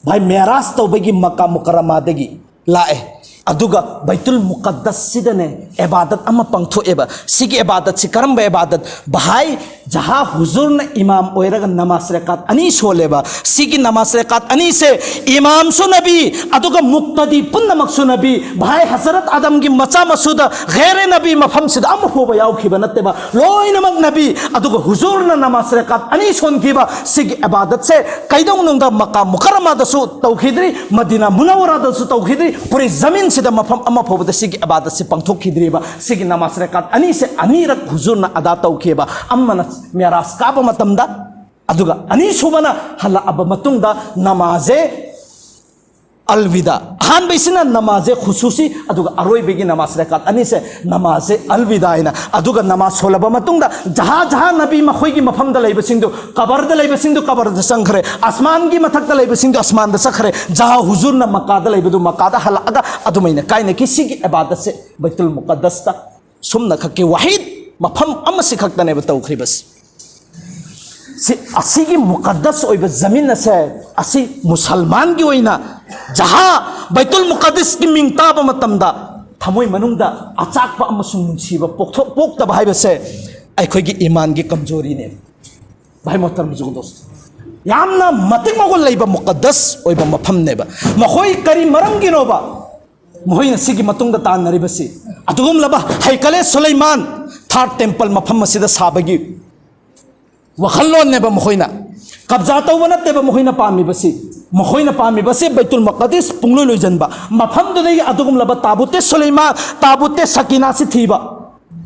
ꯚꯥꯏ, ꯃꯦꯔꯥꯖ ꯇꯧꯕꯒꯤ ꯃꯀꯥ ꯃꯨꯀꯔꯃꯥꯗꯒꯤ ꯂꯥꯛꯑꯦ꯫ ꯑꯗꯨꯒ ꯕꯩꯇꯨꯜ ꯃꯨꯀꯗꯁꯁꯤꯗꯅꯦ ꯏꯕꯥꯗꯠ ꯑꯃ ꯄꯥꯡꯊꯣꯛꯑꯦꯕ꯫ ꯁꯤꯒꯤ ꯏꯕꯥꯗꯠꯁꯤ ꯀꯔꯝꯕ ꯏꯕꯥꯗꯠ? ꯚꯥꯏ, ꯖꯍꯥ ꯍꯨꯖꯨꯔꯅ ꯏꯃꯥꯝ ꯑꯣꯏꯔꯒ ꯅꯃꯥꯖ ꯔꯦꯀꯥꯠ ꯑꯅꯤ ꯁꯣꯜꯂꯦꯕ꯫ ꯁꯤꯒꯤ ꯅꯃꯥꯖ ꯔꯦꯀꯥꯠ ꯑꯅꯤꯁꯦ ꯏꯃꯥꯝꯁꯨ ꯅꯕꯤ, ꯑꯗꯨꯒ ꯃꯨꯛꯇꯗꯤ ꯄꯨꯝꯅꯃꯛꯁꯨ ꯅꯕꯤ꯫ ꯚꯥꯏ, ꯍꯖꯔꯠ ꯑꯗꯝꯒꯤ ꯃꯆꯥ ꯃꯁꯨꯗ ꯒꯩꯔꯦ ꯅꯕꯤ ꯃꯐꯝꯁꯤꯗ ꯑꯃ ꯐꯥꯎꯕ ꯌꯥꯎꯈꯤꯕ ꯅꯠꯇꯦꯕ, ꯂꯣꯏꯅꯃꯛ ꯅꯕꯤ꯫ ꯑꯗꯨꯒ ꯍꯨꯖꯨꯔꯅ ꯅꯃꯥꯖ ꯔꯦꯀꯥꯠ ꯑꯅꯤ ꯁꯣꯟꯈꯤꯕ꯫ ꯁꯤꯒꯤ ꯏꯕꯥꯗꯠꯁꯦ ꯀꯩꯗꯧꯅꯨꯡꯗ ꯃꯀꯥ ꯃꯨꯀꯔꯃꯥꯗꯁꯨ ꯇꯧꯈꯤꯗ꯭ꯔꯤ, ꯃꯗꯤꯅꯥ ꯃꯨꯅꯧꯋꯔꯥꯗꯁꯨ ꯇꯧꯈꯤꯗ꯭ꯔꯤ, ꯄꯨꯔꯤ ꯖꯃꯤꯟꯁꯤꯗ ꯃꯐꯝ ꯑꯃ ꯐꯥꯎꯕꯗ ꯁꯤꯒꯤ ꯏꯕꯥꯗꯠꯁꯤ ꯄꯥꯡꯊꯣꯛꯈꯤꯗ꯭ꯔꯤꯕ꯫ ꯁꯤꯒꯤ ꯅꯃꯥꯖ ꯔꯦꯀꯥꯠ ꯑꯅꯤꯁꯦ ꯑꯅꯤꯔꯛ ꯍꯨꯖꯨꯔꯅ ꯑꯗꯥ ꯇꯧꯈꯤꯕ꯫ ꯑꯃꯅ ꯃꯦꯔꯥꯖ ꯀꯥꯕ ꯃꯇꯝꯗ, ꯑꯗꯨꯒ ꯑꯅꯤꯁꯨꯕꯅ ꯍꯜꯂꯛꯑꯕ ꯃꯇꯨꯡꯗ ꯅꯃꯥꯖꯦ ꯑꯜꯋꯤꯗꯥ꯫ ꯑꯍꯥꯟꯕꯩꯁꯤꯅ ꯅꯃꯥꯖꯦ ꯈꯨꯁꯨꯁꯤ, ꯑꯗꯨꯒ ꯑꯔꯣꯏꯕꯒꯤ ꯅꯃꯥꯖ ꯔꯦꯀꯥꯠ ꯑꯅꯤꯁꯦ ꯅꯃꯥꯖꯦ ꯑꯜꯋꯤꯗꯥ ꯍꯥꯏꯅ꯫ ꯑꯗꯨꯒ ꯅꯃꯥꯖ ꯁꯣꯜꯂꯕ ꯃꯇꯨꯡꯗ ꯖꯍꯥ ꯖꯍꯥ ꯅꯕꯤ ꯃꯈꯣꯏꯒꯤ ꯃꯐꯝꯗ ꯂꯩꯕꯁꯤꯡꯗꯨ, ꯀꯕꯔꯗ ꯂꯩꯕꯁꯤꯡꯗꯨ ꯀꯕꯔꯗ ꯆꯪꯈ꯭ꯔꯦ, ꯑꯁꯃꯥꯟꯒꯤ ꯃꯊꯛꯇ ꯂꯩꯕꯁꯤꯡꯗꯨ ꯑꯁꯃꯥꯟꯗ ꯆꯠꯈ꯭ꯔꯦ, ꯖꯍꯥ ꯍꯨꯖꯨꯔꯅ ꯃꯀꯥꯗ ꯂꯩꯕꯗꯨ ꯃꯀꯥꯗ ꯍꯜꯂꯛꯑꯒ ꯑꯗꯨꯃꯥꯏꯅ ꯀꯥꯏꯅꯈꯤ꯫ ꯁꯤꯒꯤ ꯏꯕꯥꯗꯠꯁꯦ ꯕꯩꯇꯨꯜ ꯃꯨꯀꯗꯁꯇ ꯁꯨꯝꯅ ꯈꯛꯀꯤ ꯋꯥꯍꯤꯗ ꯃꯐꯝ ꯑꯃꯁꯤ ꯈꯛꯇꯅꯦꯕ ꯇꯧꯈ꯭ꯔꯤꯕꯁꯤ꯫ ꯁꯤ, ꯑꯁꯤꯒꯤ ꯃꯨꯀꯗꯁ ꯑꯣꯏꯕ ꯖꯃꯤꯟ ꯑꯁꯦ, ꯑꯁꯤ ꯃꯨꯁꯜꯃꯥꯟꯒꯤ ꯑꯣꯏꯅ ꯖꯍꯥ ꯕꯩꯇꯨꯜ ꯃꯨꯀꯗꯁꯀꯤ ꯃꯤꯡ ꯇꯥꯕ ꯃꯇꯝꯗ ꯊꯃꯣꯏ ꯃꯅꯨꯡꯗ ꯑꯆꯥꯛꯄ ꯑꯃꯁꯨꯡ ꯅꯨꯡꯁꯤꯕ ꯄꯣꯛꯊꯣꯛ-, ꯄꯣꯛꯇꯕ ꯍꯥꯏꯕꯁꯦ ꯑꯩꯈꯣꯏꯒꯤ ꯏꯃꯥꯟꯒꯤ ꯀꯝꯖꯣꯔꯤꯅꯦ꯫ ꯚꯥꯏ ꯃꯣꯍꯇꯔꯝ ꯕꯨꯖꯨꯔꯒ ꯗꯣꯁꯇꯣ, ꯌꯥꯝꯅ ꯃꯇꯤꯛ ꯃꯒꯨꯟ ꯂꯩꯕ ꯃꯨꯀꯗꯁ ꯑꯣꯏꯕ ꯃꯐꯝꯅꯦꯕ꯫ ꯃꯈꯣꯏ ꯀꯔꯤ ꯃꯔꯝꯒꯤꯅꯣꯕ ꯃꯈꯣꯏꯅ ꯁꯤꯒꯤ ꯃꯇꯨꯡꯗ ꯇꯥꯟꯅꯔꯤꯕꯁꯤ? ꯑꯗꯨꯒꯨꯝꯂꯕ ꯍꯩꯀꯂꯦ ꯁꯨꯂꯩꯃꯥꯟ, ꯊꯥꯔꯠ ꯇꯦꯝꯄꯜ ꯃꯐꯝ ꯑꯁꯤꯗ ꯁꯥꯕꯒꯤ ꯋꯥꯈꯜꯂꯣꯟꯅꯦꯕ ꯃꯈꯣꯏꯅ꯫ ꯀꯕꯖꯥ ꯇꯧꯕ ꯅꯠꯇꯦꯕ ꯃꯈꯣꯏꯅ ꯄꯥꯝꯃꯤꯕꯁꯤ꯫ ꯃꯈꯣꯏꯅ ꯄꯥꯝꯃꯤꯕꯁꯤ ꯕꯩꯇꯨꯜ ꯃꯛꯀꯗꯤꯁ ꯄꯨꯡꯂꯣꯏ ꯂꯣꯏꯁꯤꯟꯕ, ꯃꯐꯝꯗꯨꯗꯒꯤ ꯑꯗꯨꯒꯨꯝꯂꯕ ꯇꯥꯕꯨꯇꯦ ꯁꯨꯂꯩꯃꯥꯟ, ꯇꯥꯕꯨꯇꯦ ꯁꯀꯤꯅꯥꯁꯤ ꯊꯤꯕ,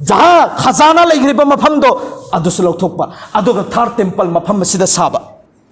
ꯖꯍꯥ ꯈꯖꯥꯅꯥ ꯂꯩꯈ꯭ꯔꯤꯕ ꯃꯐꯝꯗꯣ ꯑꯗꯨꯁꯨ ꯂꯧꯊꯣꯛꯄ, ꯑꯗꯨꯒ ꯊꯥꯔꯠ ꯇꯦꯝꯄꯜ ꯃꯐꯝ ꯑꯁꯤꯗ ꯁꯥꯕ꯫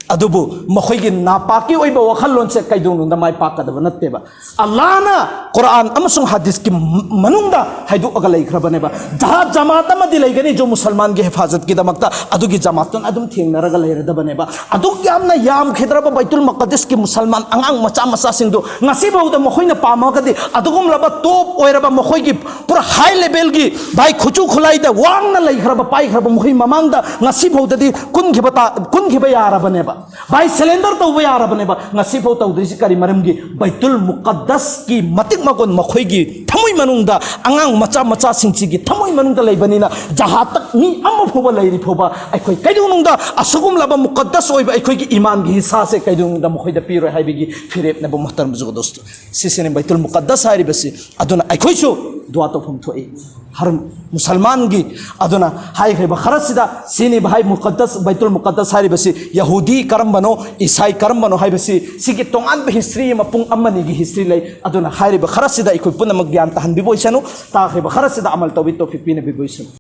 ꯑꯗꯨꯕꯨ ꯃꯈꯣꯏꯒꯤ ꯅꯥꯄꯥꯛꯀꯤ ꯑꯣꯏꯕ ꯋꯥꯈꯜꯂꯣꯟꯁꯦ ꯀꯩꯗꯧꯅꯨꯡꯗ ꯃꯥꯏ ꯄꯥꯛꯀꯗꯕ ꯅꯠꯇꯦꯕ꯫ ꯑꯜꯂꯥꯍꯅ ꯀꯨꯔꯥꯟ ꯑꯃꯁꯨꯡ ꯍꯗꯤꯁꯀꯤ ꯃ-, ꯃꯅꯨꯡꯗ ꯍꯥꯏꯗꯣꯛꯑꯒ ꯂꯩꯈ꯭ꯔꯕꯅꯦꯕ꯫ ꯖꯍꯥꯗ ꯖꯃꯥꯠ ꯑꯃꯗꯤ ꯂꯩꯒꯅꯤ, ꯖꯣ ꯃꯨꯁꯜꯃꯥꯟꯒꯤ ꯍꯤꯐꯥꯖꯠꯀꯤꯗꯃꯛꯇ, ꯑꯗꯨꯒꯤ ꯖꯃꯥꯠꯇꯨꯅ ꯑꯗꯨꯝ ꯊꯦꯡꯅꯔꯒ ꯂꯩꯔꯗꯕꯅꯦꯕ꯫ ꯑꯗꯨꯛ ꯌꯥꯝꯅ ꯌꯥꯝꯈꯤꯗ꯭ꯔꯕ ꯕꯩꯇꯨꯜ ꯃꯨꯀꯗꯁꯀꯤ ꯃꯨꯁꯜꯃꯥꯟ ꯑꯉꯥꯡ ꯃꯆꯥ ꯃꯆꯥꯁꯤꯡꯗꯨ ꯉꯁꯤꯐꯥꯎꯗ ꯃꯈꯣꯏꯅ ꯄꯥꯝꯃꯒꯗꯤ ꯑꯗꯨꯒꯨꯝꯂꯕ ꯇꯣꯞ ꯑꯣꯏꯔꯕ ꯃꯈꯣꯏꯒꯤ ꯄꯨꯔꯥ ꯍꯥꯏ ꯂꯦꯚꯦꯜꯒꯤ ꯚꯥꯏ ꯈꯨꯠꯁꯨ ꯈꯨꯠꯂꯥꯏꯗ ꯋꯥꯡꯅ ꯂꯩꯈ꯭ꯔꯕ ꯄꯥꯏꯈ꯭ꯔꯕ ꯃꯈꯣꯏ ꯃꯃꯥꯡꯗ ꯉꯁꯤꯐꯥꯎꯗꯗꯤ ꯀꯨꯟꯈꯤꯕ ꯇꯥ-, ꯀꯨꯟꯈꯤꯕ ꯌꯥꯔꯕꯅꯦꯕ꯫ ꯚꯥꯏ, ꯁꯔꯦꯟꯗꯔ ꯇꯧꯕ ꯌꯥꯔꯕꯅꯦꯕ꯫ ꯉꯁꯤꯐꯥꯎ ꯇꯧꯗ꯭ꯔꯤꯁꯤ ꯀꯔꯤ ꯃꯔꯝꯒꯤ? ꯕꯩꯇꯨꯜ ꯃꯨꯀꯗꯁꯀꯤ ꯃꯇꯤꯛ ꯃꯒꯨꯟ ꯃꯈꯣꯏꯒꯤ ꯊꯃꯣꯏ ꯃꯅꯨꯡꯗ, ꯑꯉꯥꯡ ꯃꯆꯥ ꯃꯆꯥꯁꯤꯡꯁꯤꯒꯤ ꯊꯃꯣꯏ ꯃꯅꯨꯡꯗ ꯂꯩꯕꯅꯤꯅ, ꯖꯍꯥꯠꯇ ꯃꯤ ꯑꯃ ꯐꯥꯎꯕ ꯂꯩꯔꯤ ꯐꯥꯎꯕ ꯑꯩꯈꯣꯏ ꯀꯩꯗꯧꯅꯨꯡꯗ ꯑꯁꯤꯒꯨꯝꯂꯕ ꯃꯨꯀꯗꯁ ꯑꯣꯏꯕ ꯑꯩꯈꯣꯏꯒꯤ ꯏꯃꯥꯟꯒꯤ ꯍꯤꯁꯥꯁꯦ ꯀꯩꯗꯧꯅꯨꯡꯗ ꯃꯈꯣꯏꯗ ꯄꯤꯔꯣꯏ ꯍꯥꯏꯕꯒꯤ ꯐꯤꯔꯦꯞꯅꯦꯕ, ꯃꯨꯍꯇꯔꯝ ꯖꯨꯒꯗꯣꯁꯇꯣ꯫ ꯁꯤꯁꯤꯅꯤ ꯕꯩꯇꯨꯜ ꯃꯨꯀꯗꯁ ꯍꯥꯏꯔꯤꯕꯁꯤ꯫ ꯑꯗꯨꯅ ꯑꯩꯈꯣꯏꯁꯨ ꯗꯨꯋꯥ ꯇꯧꯐꯝ ꯊꯣꯛꯏ꯫ ꯍꯔꯝ ꯃꯨꯁꯜꯃꯥꯟꯒꯤ, ꯑꯗꯨꯅ ꯍꯥꯏꯈ꯭ꯔꯤꯕ ꯈꯔꯁꯤꯗ ꯁꯤꯅꯤ ꯚꯥꯏ ꯃꯨꯀꯗꯁ, ꯕꯩꯇꯨꯜ ꯃꯨꯀꯗꯁ ꯍꯥꯏꯔꯤꯕꯁꯤ ꯌꯍꯨꯗꯤ ꯀꯔꯝꯕꯅꯣ, ꯏꯁꯥꯏ ꯀꯔꯝꯕꯅꯣ ꯍꯥꯏꯕꯁꯤ ꯁꯤꯒꯤ ꯇꯣꯉꯥꯟꯕ ꯍꯤꯁꯇ꯭ꯔꯤ ꯑꯃ, ꯄꯨꯡ ꯑꯃꯅꯤꯒꯤ ꯍꯤꯁꯇ꯭ꯔꯤ ꯂꯩ꯫ ꯑꯗꯨꯅ ꯍꯥꯏꯔꯤꯕ ꯈꯔꯁꯤꯗ ꯑꯩꯈꯣꯏ ꯄꯨꯝꯅꯃꯛ ꯒ꯭ꯌꯥꯟ ꯇꯥꯍꯟꯕꯤꯕ ꯑꯣꯏꯁꯅꯨ, ꯇꯥꯈ꯭ꯔꯤꯕ ꯈꯔꯁꯤꯗ ꯑꯃꯜ ꯇꯧꯕꯤ ꯇꯧꯐꯤꯛ ꯄꯤꯅꯕꯤꯕ ꯑꯣꯏꯁꯅꯨ꯫